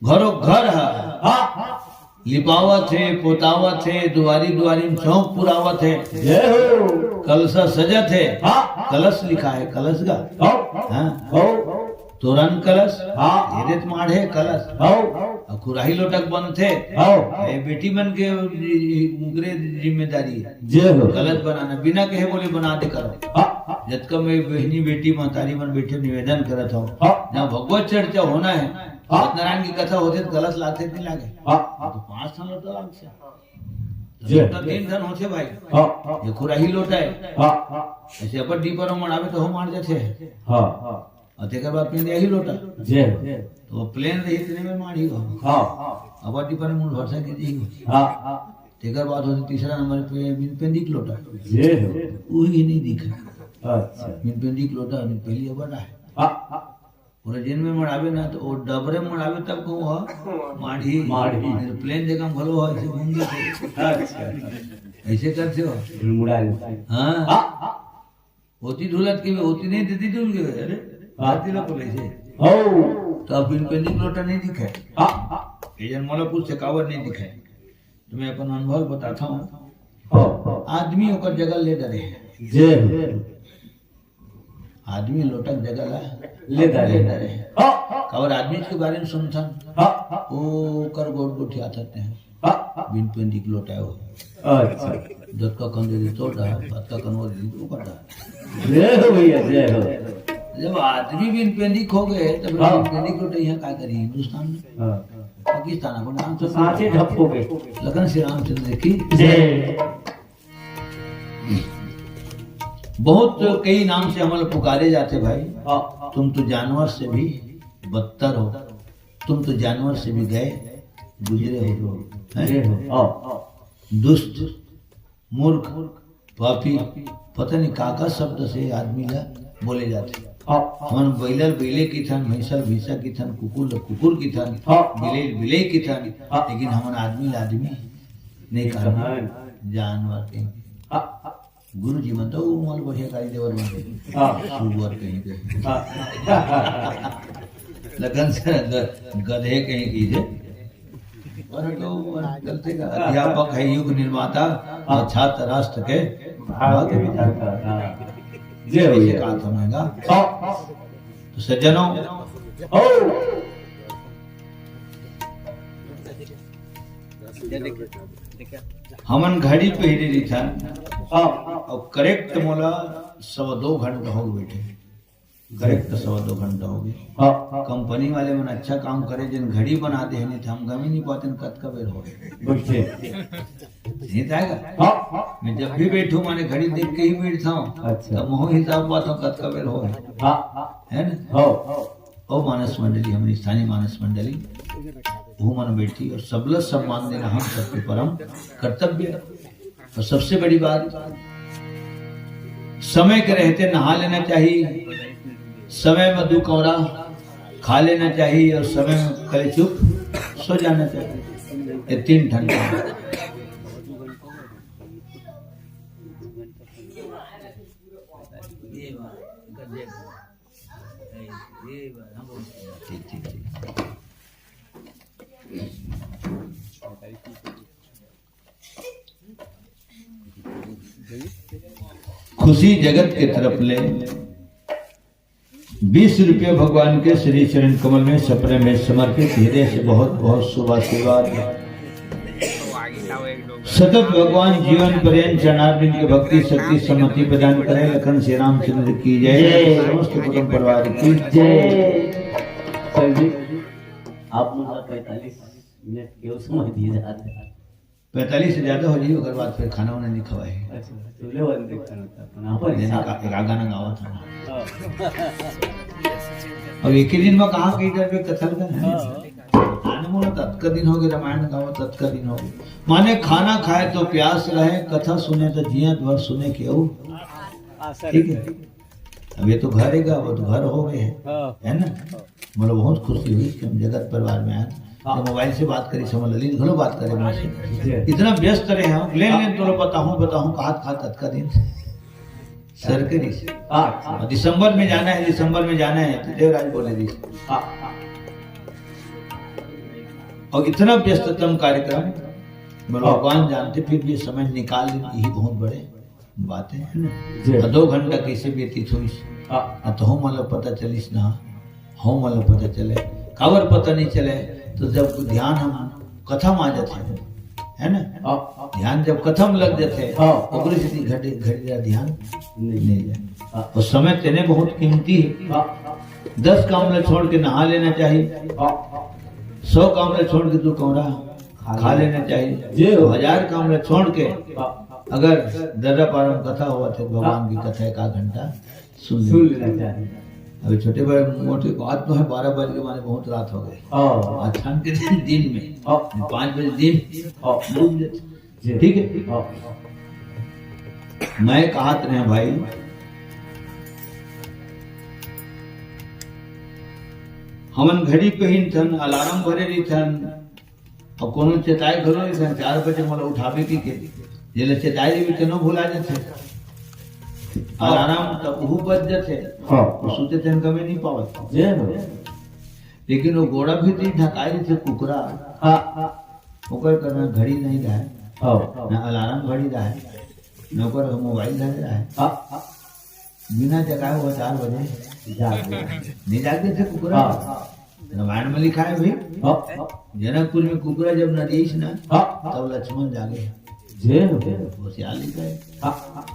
घरो घर ह। हाँ। लिपावत हे, पोतावत हे, दुआरी दुआरी म चौक पुरावत हे। जय हो। कलसा सजत हे। हाँ। कलश लिखा हे, कलश गा। हाँ। हाँ। हो। तोरन कलश। हाँ। एदे त माढ़े कलश। हो। अउ खुराही लोटा के बनथे। हो। ए बेटी मन के उंकरे जिम्मेदारी हे। जय हो। कलश बनाना, बिना कहे बोले बना दे करो। हाँ। जतका मैं बहिनी बेटी महतारी मन बैठे निवेदन करत हव। हाँ। जहाँ भगवत चर्चा होना हे, हाँ। सत्यनारायण की कथा होथे त कलश लागथे कि नइ लागे? हाँ। त पाँच ठन लोटा लागथे। जय। लोटा तीन ठन होथे भाई। हाँ। ये खुराही लोटा हे। हाँ। अइसे अब्बड़ डीपर म मढ़ाबे त हो माढ़ जाथे। हाँ। अउ तेकर बाद पेंदी आही लोटा। जय। त वो plain रही, इतने में माढ़ही हो। हाँ। अब्बड़ डीपर म मुड़ भरसा के जी हो। हाँ। तेकर बाद होथे तीसरा नंबर पे बिन पेंदी के लोटा। जय हो। उही नइ दिखे। अच्छा। बिन पेंदी के लोटा, बिन पहली अब्बड़ आहे। हाँ। पूरा जेन में मढ़ाबे ना, त वो डबरे म मढ़ाबे तब कहूँ हो, माढ़ही। माढ़ही। नहीं त plain जगह म घलो हो, अइसे घूम देथे। अच्छा। अइसे करथे हो। मुड़ा लेथे। हाँ। हाँ। ओती ढुलत के, ओती नहीं देती ढुल के, अरे, हाँ। आती ला बोले से। हो। त अब बिन पेंदी के लोटा नइ दिखे। हाँ। ये जन मोला पूछथे काबर नइ दिखे। त मैं अपन अनुभव बताथव। हो। आदमी ओकर जगह ले डरे हे। जय हो। आदमी लोटा के जगह ला ले डारे। ले डारे। हाँ। काबर आदमी के बारे म सुनथन। हाँ। ओकर गोठ गोठियाथन। हाँ। बिन पेंदी के लोटा हे वो। अच्छा। जतका कन दे दे तोर डहर, अतका कन वो दे दे ओकर डहर। जय हो भैया, जय हो। जब आदमी बिन पेंदी के हो गे, त हाँ। बिन पेंदी के लोटा इहाँ का करही हिंदुस्तान म? हाँ। पाकिस्तान अपन नाम तो से साँचे ढप हो गे। लखन श्री रामचंद्र की जय। बहुत कई नाम से हमन ल पुकारे जाथे भाई। हाँ। तुम तो जानवर से भी बदतर हो, तुम तो जानवर से भी गए गुजरे हो, हैं? गुजरे हो। हाँ। दुष्ट, मूर्ख, पापी, पता नहीं का का शब्द से आदमी ला बोले जाथे। हाँ। हमन बइला ल बइले किथन, भैंसा ल भैंसा किथन, कुकुर ल कुकुर किथन, हाँ। बिलई ल बिलई किथन, हाँ। लेकिन हमन आदमी ल आदमी नहीं कहन, जानवर कहिके। हाँ। गुरु जी मन तो वो मन बढ़िया गाली देवर मन। हाँ। सुअर कहिके। हाँ। लखन श्री ग-, गधे कहिके। परंतु गलती का अध्यापक है, युग निर्माता, हाँ। और छात्र राष्ट्र के भाग्य भाग्य विधाता। विधाता। हाँ। जय हो इसे भैया। कहा था महंगा। हाँ। तो सज्जनों, ओ। हमन घड़ी पहिरे रहिथन। हाँ। अउ correct मोला सवा दो घंटा हो गे बइठे। Correct सवा दो घंटा हो गे। हाँ। कंपनी वाले मन अच्छा काम करे, जेन घड़ी बना दे हे, नहीं त हम गमी नहीं पातेन कतका बेर हो गे। बइठे। नहीं त आएगा। हाँ। मैं जब भी बैठूं, माने घड़ी देख के ही बैठता हूँ। अच्छा। तब महू हिसाब पाता हूँ कतका बेर हो गे। हाँ। है ना? हाँ। ओ मानस मंडली, हमर स्थानीय मानस मंडली, वो मन बैठी और सबला सम्मान देना हम सबके परम कर्तव्य हे। और सबसे बड़ी बात, समय के रहते नहा लेना चाहिए, समय में दू कौड़ा खा लेना चाहिए और समय में करे चुप सो जाना चाहिए। ये तीन ठन। ठीक, ठीक, ठीक। खुशी जगत के तरफ ले बीस रुपया भगवान के श्री चरण कमल में सप्रेम में समर्पित, हृदय से बहुत बहुत शुभ आशीर्वाद। सतत भगवान जीवन पर्यंत चरणारविंद के भक्ति शक्ति सम्मति प्रदान करे। लखन श्री रामचंद्र की जय, जय। समस्त कुटुंब परिवार की जय। सर जी, आप मुझे पैंतालीस मिनट के समय दिए जाते हैं। पैंतालीस से ज्यादा हो जाही, ओकर बाद फिर खाना वाना नहीं खवाए। अच्छा, तो ले वाले देख खाना था, अपन अपन नहीं, हिसाब। का-, एक गाना गावा था। हाँ। अब एक ही दिन में कहाँ कहीं जाबे कथा लगा है? हाँ। आने मोला ततका दिन हो गे, रामायण गावा ततका दिन हो गे। माने खाना खाए तो प्यास रहे, कथा सुने तो जियत भर सुने केहू। आशा ठीक है। रखते हैं। अब ये तो घर हे गा, वो तो घर हो गे हे, हाँ। है ना? मोला बहुत खुशी होइस कि हम जगत परिवार में आए। हाँ। तो मोबाइल से बात करिस, हमर ललित घलो बात करे मोर से। जी। इतना व्यस्त रहे हम, लेन लेन तोला बताहूँ, बताहूँ, कहत कहत अतका दिन। सर के रिहिस। हाँ, हाँ। और दिसंबर में जाना है, दिसंबर में जाना है, तो देवराज बोले रिहिस। हाँ, हाँ। और इतना व्यस्ततम कार्यक्रम, मतलब, हाँ। भगवान जानते, फिर भी समय निकाल लेना, यही बहुत बड़े बात है, है ना? जी। और दो घंटा कैसे व्यतीत होइस? हाँ। और तो हमला पता चलिस ना, हमला पता चले, काबर पता नहीं चले? तो जब ध्यान हम कथा में आ जाते हैं, है ना? हाँ। ध्यान जब कथा में लग जाते हैं, हाँ। ओकरे से घड़ी, घड़ी का ध्यान नहीं। नहीं जाए। हाँ। और समय तेने बहुत कीमती है। हाँ। दस काम ला छोड़ के नहा लेना चाहिए। हाँ। सौ काम ला छोड़ के दो कौड़ा खा खा लेना। लेना चाहिए। जी हो। हजार काम ला छोड़ के हाँ। अगर दर्रा पारम कथा हुआ थे, भगवान की कथा एक आध घंटा सुन सुन लेना। लेना चाहिए। अभी छोटे बड़े मोटे बात तो है, बारह बज के माने बहुत रात हो गई। हाँ। आज ठंड के दिन, दिन में हाँ। पाँच बजे दिन हाँ। डूब जाते। जी। ठीक है? हाँ। मैं कहा तो नहीं भाई, हमन घड़ी पहिन थन, अलार्म भरे रही थन, अब कोनो चेताए घलो नहीं थन, चार बजे मोला उठावे की के, जेला चेताए देवी तेनो भुला जाथे। अलार्म तब उहू बज जाथे, हाँ। वो सुते तेन कमे नहीं पावत। जय हो। लेकिन वो गोड़ा भी तो ढकाए रहिथे कुकरा। हाँ। ओकर करा घड़ी नहीं रहे, हाँ। ना अलार्म घड़ी रहे, ना ओकर मोबाइल धरे रहे। हाँ। बिना जगाए वो चार बजे जाग गया। नहीं जाग देथे कुकरा। हाँ। रामायण में लिखा है भाई। हाँ। जनकपुर में कुकरा जब नरियाइस ना, हाँ। तब लक्ष्मण जागे। जय हो। वो सियाल लिखा है। हाँ।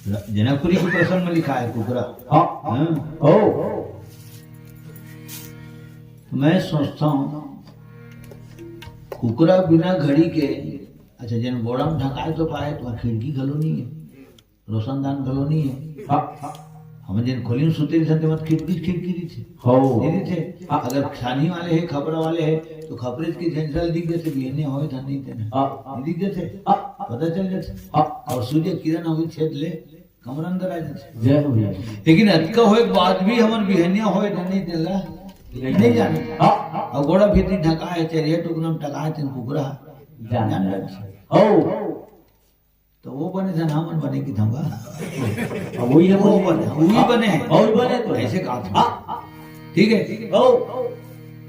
जनकपुरी के प्रसंग में लिखा है कुकरा। हाँ। हाँ। ओ। तो मैं सोचता हूँ, कुकरा बिना घड़ी के, अच्छा, जेन गोड़ा में ढकाए तो पाए, तो खिड़की घलो नहीं है, रोशनदान घलो नहीं है। हाँ। हम जेन खोली में सुते रहिथन, तेमा खिड़की, खिड़की रहिथे। हो। नहीं रहिथे। हाँ। अगर छानी वाले है, खपरा वाले है, तो खपरे के झंझल दिख जाथे, बिहने होए धन नहीं देना। हाँ। नहीं दिख जाथे। हाँ। पता चल जाथे। हाँ। और सूर्य किरण होई छेद ले, कमरा अंदर आ जाथे। जय हो भैया। लेकिन अतका होए के बाद भी हमन बिहनिया होए धन नहीं देला, नहीं। नहीं जाने। हाँ। और गोड़ा भीतरी ढका है, चरिया टुकना में टका है, तेन कुकरा जान जान जाथे। हो। तो वो बने धन हमन बने की थंगा। अब वही है, वो वही। बने, वही हाँ, बने हैं। वही बने तो। ऐसे कहा था। हाँ। ठीक है? ओ।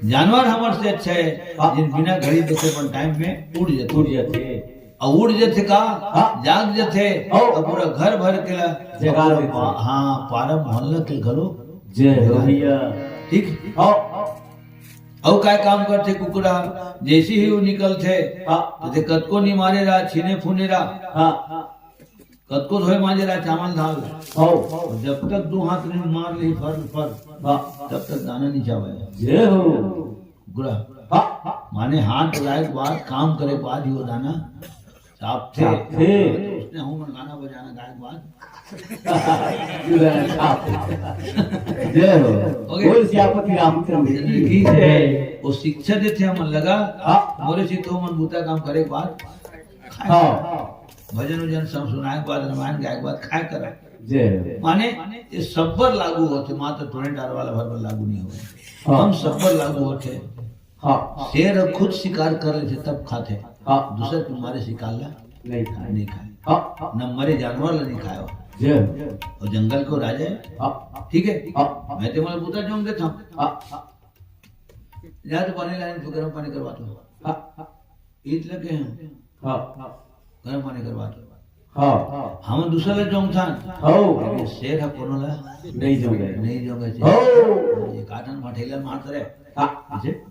जानवर हमर से अच्छा है, हाँ। जेन बिना घड़ी देखे अपन टाइम में उड़ जाथे। उड़ जाथे। और उड़ जाथे का? हाँ। जाग जाथे। ओ। और पूरा घर भर के ला जगा पूरा देथे। पा-, हाँ, पारा मोहल्ला के घलो जय हो जगा भैया। देथे। ठीक? हाँ। अउ काय काम करथे कुकरा? जैसे ही वो निकलथे, हाँ। जैसे कतको निमारे रहा, छीने फूने रहा, हाँ। कतको धोए मांजे रहा चावल दाल। हो। जब तक दो हाथ नहीं मार ली फर फर, हाँ। तब तक दाना नहीं चावे। जय हो। कुकरा। हाँ। माने हाथ लगाए के बाद, काम करे के बाद ही वो दाना चापथे। चापथे। तो उसने हूँ मन गाना बजाना गाए के बाद। जय हो। OK। बोल सियापति रामचंद्र की जय। वो शिक्षा देथे हमन लगा, हाँ। मोरे से तो मन बूता काम करे के बाद। हाँ। भजन उजन सब सुनाए के बाद, रामायण गाए के बाद खाए करा। जय हो। माने ये सब्बर लागू होथे, मात्र टोने डार वाला भर बर लागू नहीं होथे। हाँ। हम सब्बर लागू होथे। हाँ। शेर ह खुद शिकार कर लेथे तब खाथे। हाँ। दूसर के मारे शिकार ला नहीं खाए। नहीं खाए। हाँ। न मरे जानवर ला नहीं खाए। जय हो। और जंगल को राजा है। हाँ। ठीक है? हाँ। मैं तो मतलब बूता जोंग देता हूँ। हाँ। जा तो पानी लाने तो गर्म पानी करवा दो। हाँ। ईत लगे हैं। हाँ। गर्म पानी करवा दो। हाँ। हम दूसर ला जोंगथन। हो। लेकिन शेर ह कोनो ला नहीं जोंगे। नहीं जोंगे। हो। ये काटन भठेला मारत रहे। हाँ। ऐसे?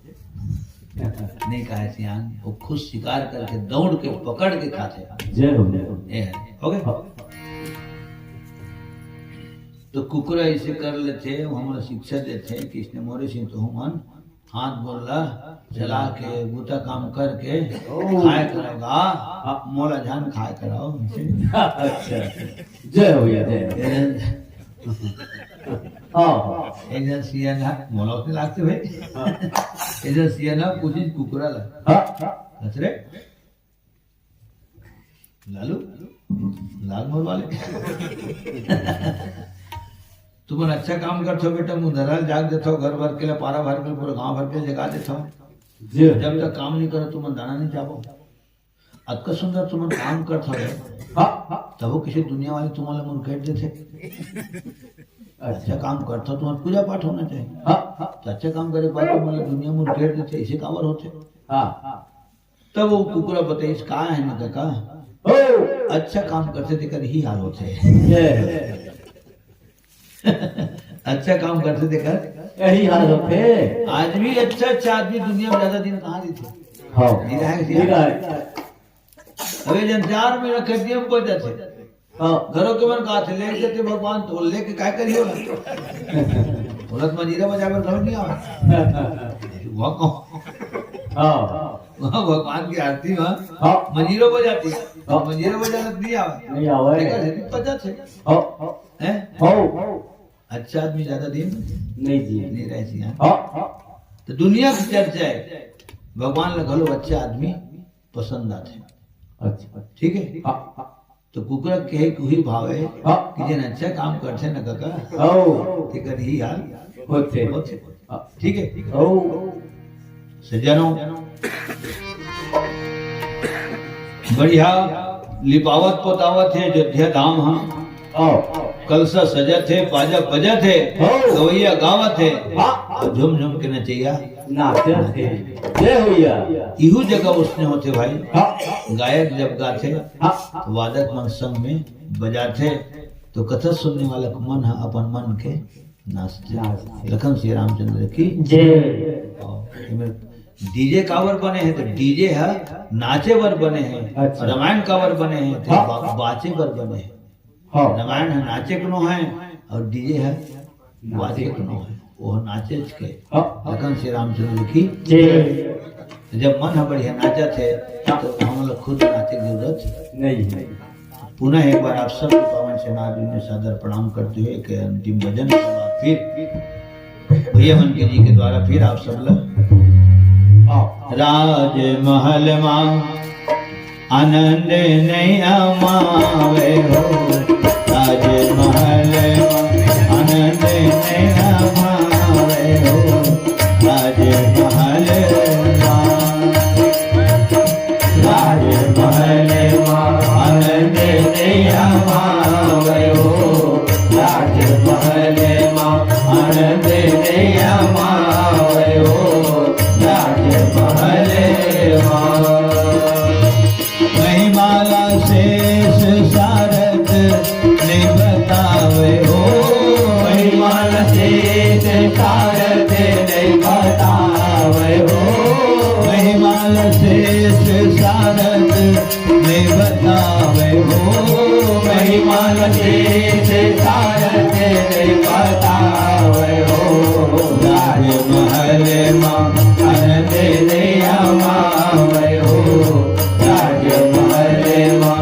नहीं कहा सियान, वो खुद शिकार करके दौड़ के पकड़ के खाथे। जय हो, जय हो। ये है। OK? हाँ। तो कुकरा ऐसे कर लेथे, वो हमला शिक्षा देथे कि इसने मोरे से तो हमन हाथ गोड़ ला चला के, बूता काम करके ओ। खाए करव गा, मोला झन खाए करव। अच्छा, जय हो भैया, जय हो। ए, हाँ, हाँ। एक झन सियान ह, मोला उसने लागथे भाई। हाँ। एक झन सियान ह पूछिस कुकरा ला। हाँ। अरे, लालू, लाल मोर वाले। तुमन अच्छा काम करथो बेटा, मुंधरा ल जाग देथो, घर भर के ला, पारा भर के, पूरा गांव भर के जगा देथो। जी। जब तक काम नहीं करो, तुमन दाना नहीं चाबो। अतका सुंदर तुमन काम करत हव, हाँ, हाँ। तभो किसी दुनिया वाले तुमन ला मुरकेट देथे। अच्छा काम करत हव, तुमन पूजा पाठ होना चाहिए। हाँ, हाँ। तो अच्छा काम करे के बाद तुमन ला दुनिया मुरकेट देथे, ऐसे काबर होथे? हाँ, हाँ। तब वो कुकरा बताइस, "का हे ना काका? ओ! अच्छा काम करथे तेकर ही हाल होथे।" ये। अच्छा काम करथे तेकर यही हाल होथे। आज भी अच्छा, अच्छा आदमी दुनिया में ज्यादा दिन कहाँ जीथे? हाँ। नहीं रहे, नहीं रहे। अबे जन चार महीना खटिया में पड़ जाथे। हाँ। घरों के मन कहा थे, "लेके ते भगवान तो लेके काय करियो ना?" बोलत मजीरा बजावे घर नहीं आवे। वहाँ कौन? हाँ। वहाँ भगवान की आरती में हाँ। मजीरो बजाथे। हाँ। मजीरो बजाना नहीं आवे। नहीं आवे। लेकिन फिर भी पता थे। हाँ। हैं? हाँ। अच्छा आदमी ज्यादा दिन नहीं जिए। नहीं रह जिए। हाँ। तो दुनिया की चर्चा है, भगवान ला घलो अच्छा आदमी पसंद आथे। अच्छा। ठीक है? हाँ, हाँ। तो कुकरा के कहे के उही भाव है हाँ। कि जेन अच्छा काम करथे ना काका, हाँ। तेकर ही हाल होथे। होथे। हाँ। ठीक है? हाँ। सज्जनों, बढ़िया लिपावत पोतावत हे अयोध्या धाम हा। हाँ। कलसा सजत हे, बाजा बजत हे, हाँ। गवैया गावत हे, हाँ। अउ झूम झूम के नचैया नाचत हे। जय होइया। इहू जगह उसने होथे भाई। हाँ। गायक जब गाथे, हाँ। तो वादक मन संग में बजाथे, तो कथा सुनने वाला मन ह अपन मन के नाचथे। नाचथे। लखन श्री रामचंद्र की जय। अउ एमे डीजे काबर बने हे, तो डीजे ह नाचे बर बने हे। अच्छा। रामायण काबर बने हे, तो हाँ। बा-, बाचे बर बने हे। हाँ। रामायण ह नाचे के नो हे अउ डीजे ह बाजे के नो हे, वो नाचे के। हाँ। लखन श्री रामचंद्र की जय। जब मन ह बढ़िया नाचत हे, तो हमन ला खुद नाचे के जरूरत नहीं है। पुनः एक बार आप सबके पावन चरणारविंद में सादर प्रणाम करते हुए एक अंतिम भजन के बाद फिर भैया मन के जी के द्वारा फिर आप सब ला, हाँ। राजमहल मा आनंद नइ अमावे हो, राजमहल मा आनंद नइ अमावे हो, राजमहल मा, राजमहल मा आनंद नइ अमावे हो, राजमहल मा आनंद नइ अमावे हो, राजमहल मा। महिमा ला शेष सारथ नइ बतावे हो। महिमा ला शेष सारथ नइ बतावे हो। महिमा ला शेष सारथ नइ बतावे हो। महिमा ला शेष सारथ नइ बतावे हो। राजमहल मा आनंद नइ अमावे हो। राजमहल मा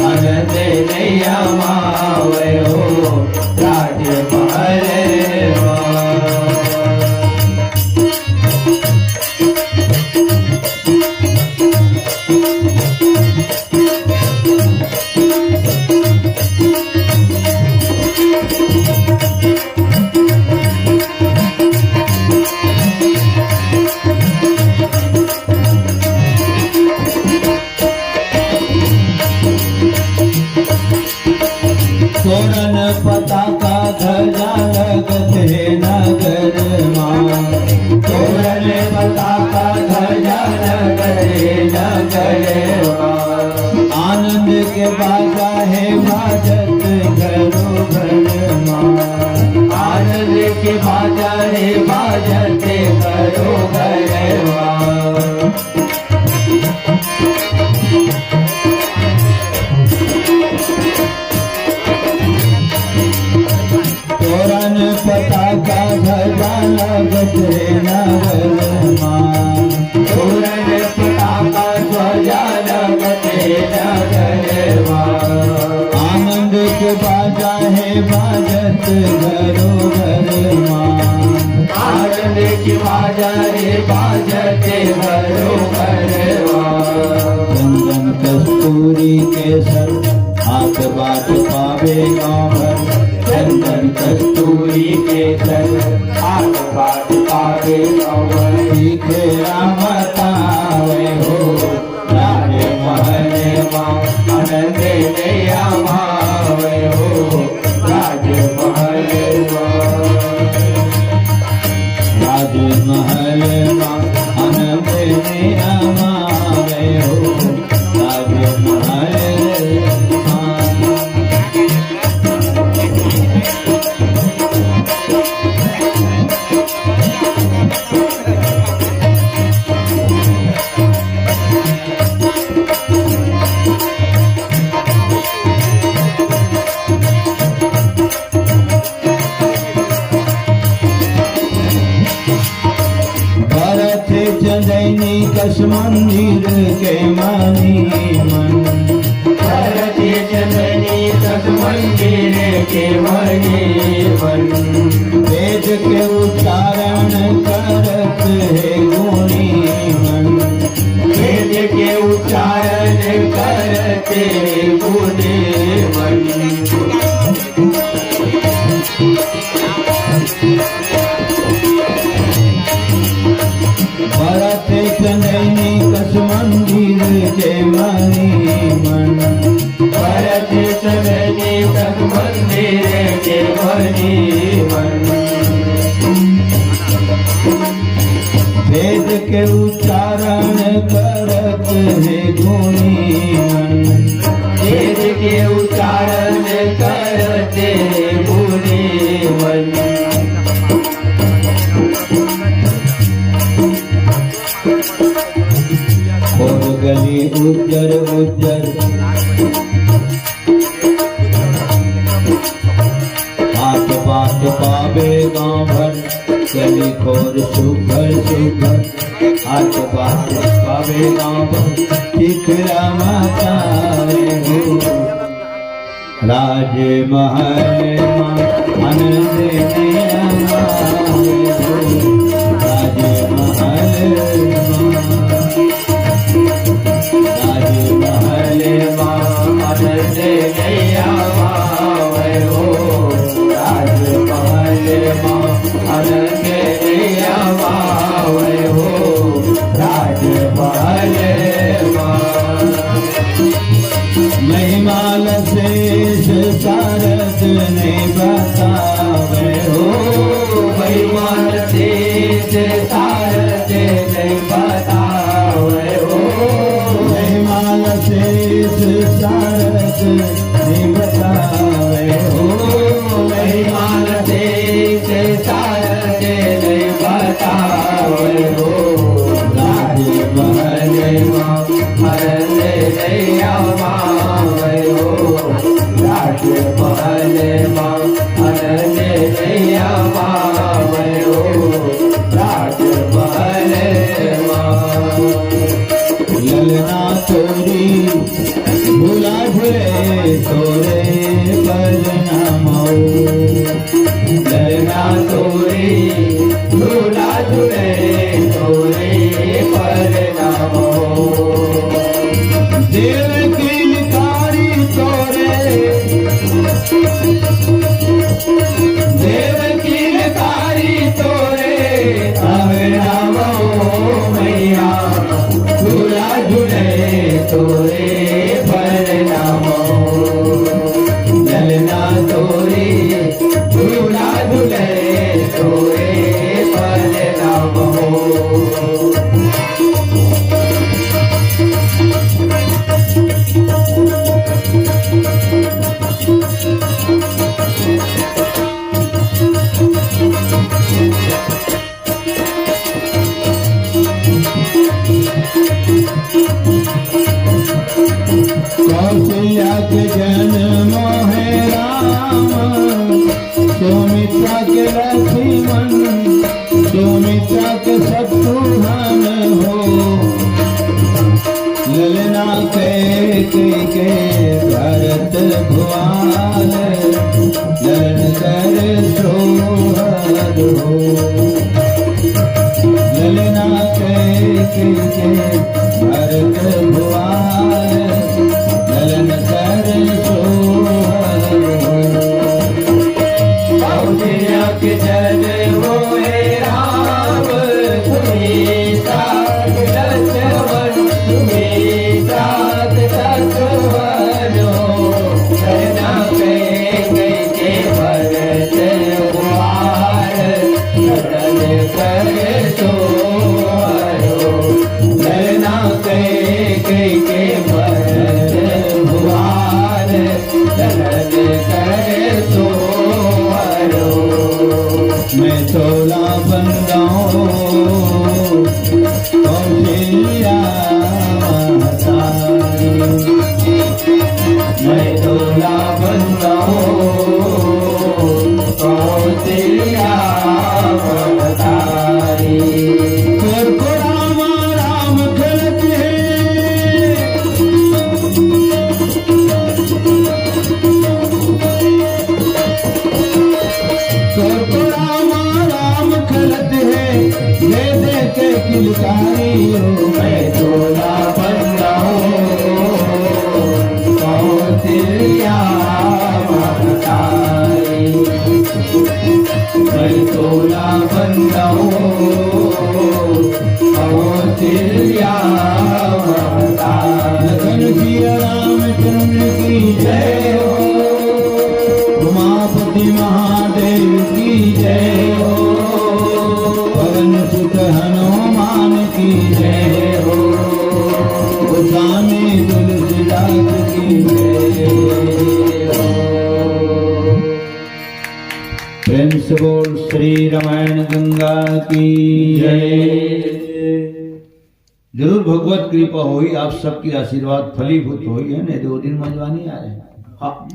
आनंद नइ अमावे हो, राजमहल मा। तोरन पताका ध्वजा लगत हे नगर मा। तोरन पताका ध्वजा लगत हे नगर मा। आनंद के बाजा हे बाजत घरो घर मा। आनंद के बाजा हे बाजत घरो घर मा। तोरन पताका ध्वजा लगत हे नगर मा। तोरन पताका ध्वजा लगत हे नगर मा। आनंद के बाजा हे बाजत घरो घर मा। आनंद के बाजा हे बाजत घरो घर मा। चंदन कस्तूरी केसर, हाथ बाट पावे गाँव भर। चंदन कस्तूरी केसर, हाथ बाट पावे गाँव भर। सीखे राम तावे हो, राजमहल कस मंदिर के मणि मन। भरत चंदनी कस मंदिर के मणि मन। वेद के उच्चारण करत हे गुणी मन। वेद के उच्चारण करत हे गुणी मन। भरत चंदनी कस मंदिर के मणि मन। भरत चंदनी कस मंदिर के मणि मन। वेद के उच्चारण करत हे गुणी मन। वेद के उच्चारण करत हे गुणी मन। खोर गली उज्जर उज्जर, हाथ बाट पावे गांव भर। गली खोर सुघर सुघर, हाथ बाट पावे गांव भर। टिकरा माता रे हो, राजमहल मा आनंद नैया मावै हो। राजमहल मा, राजमहल मा आनंद नैया मावै हो। राजमहल मा आनंद नैया मावै हो। राजमहल मा महिमा ल शेष सारद नइ बतावै हो। महिमा ल शेष सारद नइ बतावै हो। महिमा ल शेष सारद नइ बतावै हो। महिमा ल शेष सारद नइ बतावै हो। राजमहल मा आनंद नैया मावै हो। राजमहल मा आनंद नैया मावै हो। राजमहल मा ललना तोरी भुला झुले तोरे पलना मऊ। ललना तोरी भुला झुले तोरे पलना मऊ। देव किलकारी तोरे, देव किलकारी तोरे, अवरावो मैया, झूला झूले तोरे परनामो। ललना तोरे, झूला झूले तोरे परनामो। कौशल्या के जन्म हे राम, सुमित्रा के लक्ष्मण, सुमित्रा के शत्रुघ्न हो। ललना कैकेयी के भरत भुआल, ललन कर सोहर हो। ललना कैकेयी के भरत भुआल, ललन कर सोहर हो। कौशल्या के जन्म होए राम, तुम्ही साथ लक्ष्मण, तुम्ही साथ शत्रुघ्न हो। ललना कैकेयी के भरत भुआल, ललन कर सोहर हो। ललना कैकेयी के भरत भुआल, ललन कर सोहर हो। मैं तोला बंदाऊं कौशल्या महतारी, मैं तोला बंदाऊं कौशल्या महतारी। कोरकोरा मा राम प्रेम से बोल श्री रामायण गंगा की जय। जरूर भगवत कृपा होई, आप सबकी आशीर्वाद फलीभूत होई, है ना? दो दिन मजवानी आ रहे हैं। हाँ।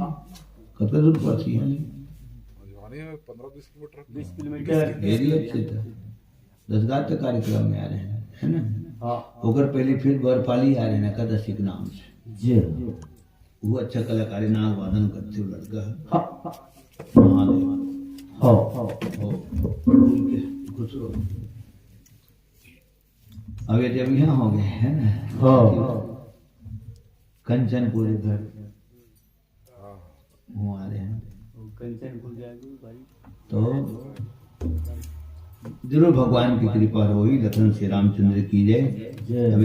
कतका दूर पड़ती है? मजवानी है पन्द्रह बीस किलोमीटर। बीस किलोमीटर। Very अच्छे था। दस गांव के कार्यक्रम में आ रहे हैं, है ना? हाँ। ओकर पहले फिर बरपाली आ रहे हैं एकादशी के नाम से। जी। वो अच्छा कलाकार है, नाग वादन करते हो लड़का है। हाँ। महादेव। हाँ। हो। खुश रहो। अब ये जब यहाँ हो गए, है ना? हाँ। कंचनपुर इधर। वो आ रहे हैं। कंचनपुर जाएगी भाई। तो जरूर भगवान की कृपा होई, लखन श्री रामचंद्र की जय। जय।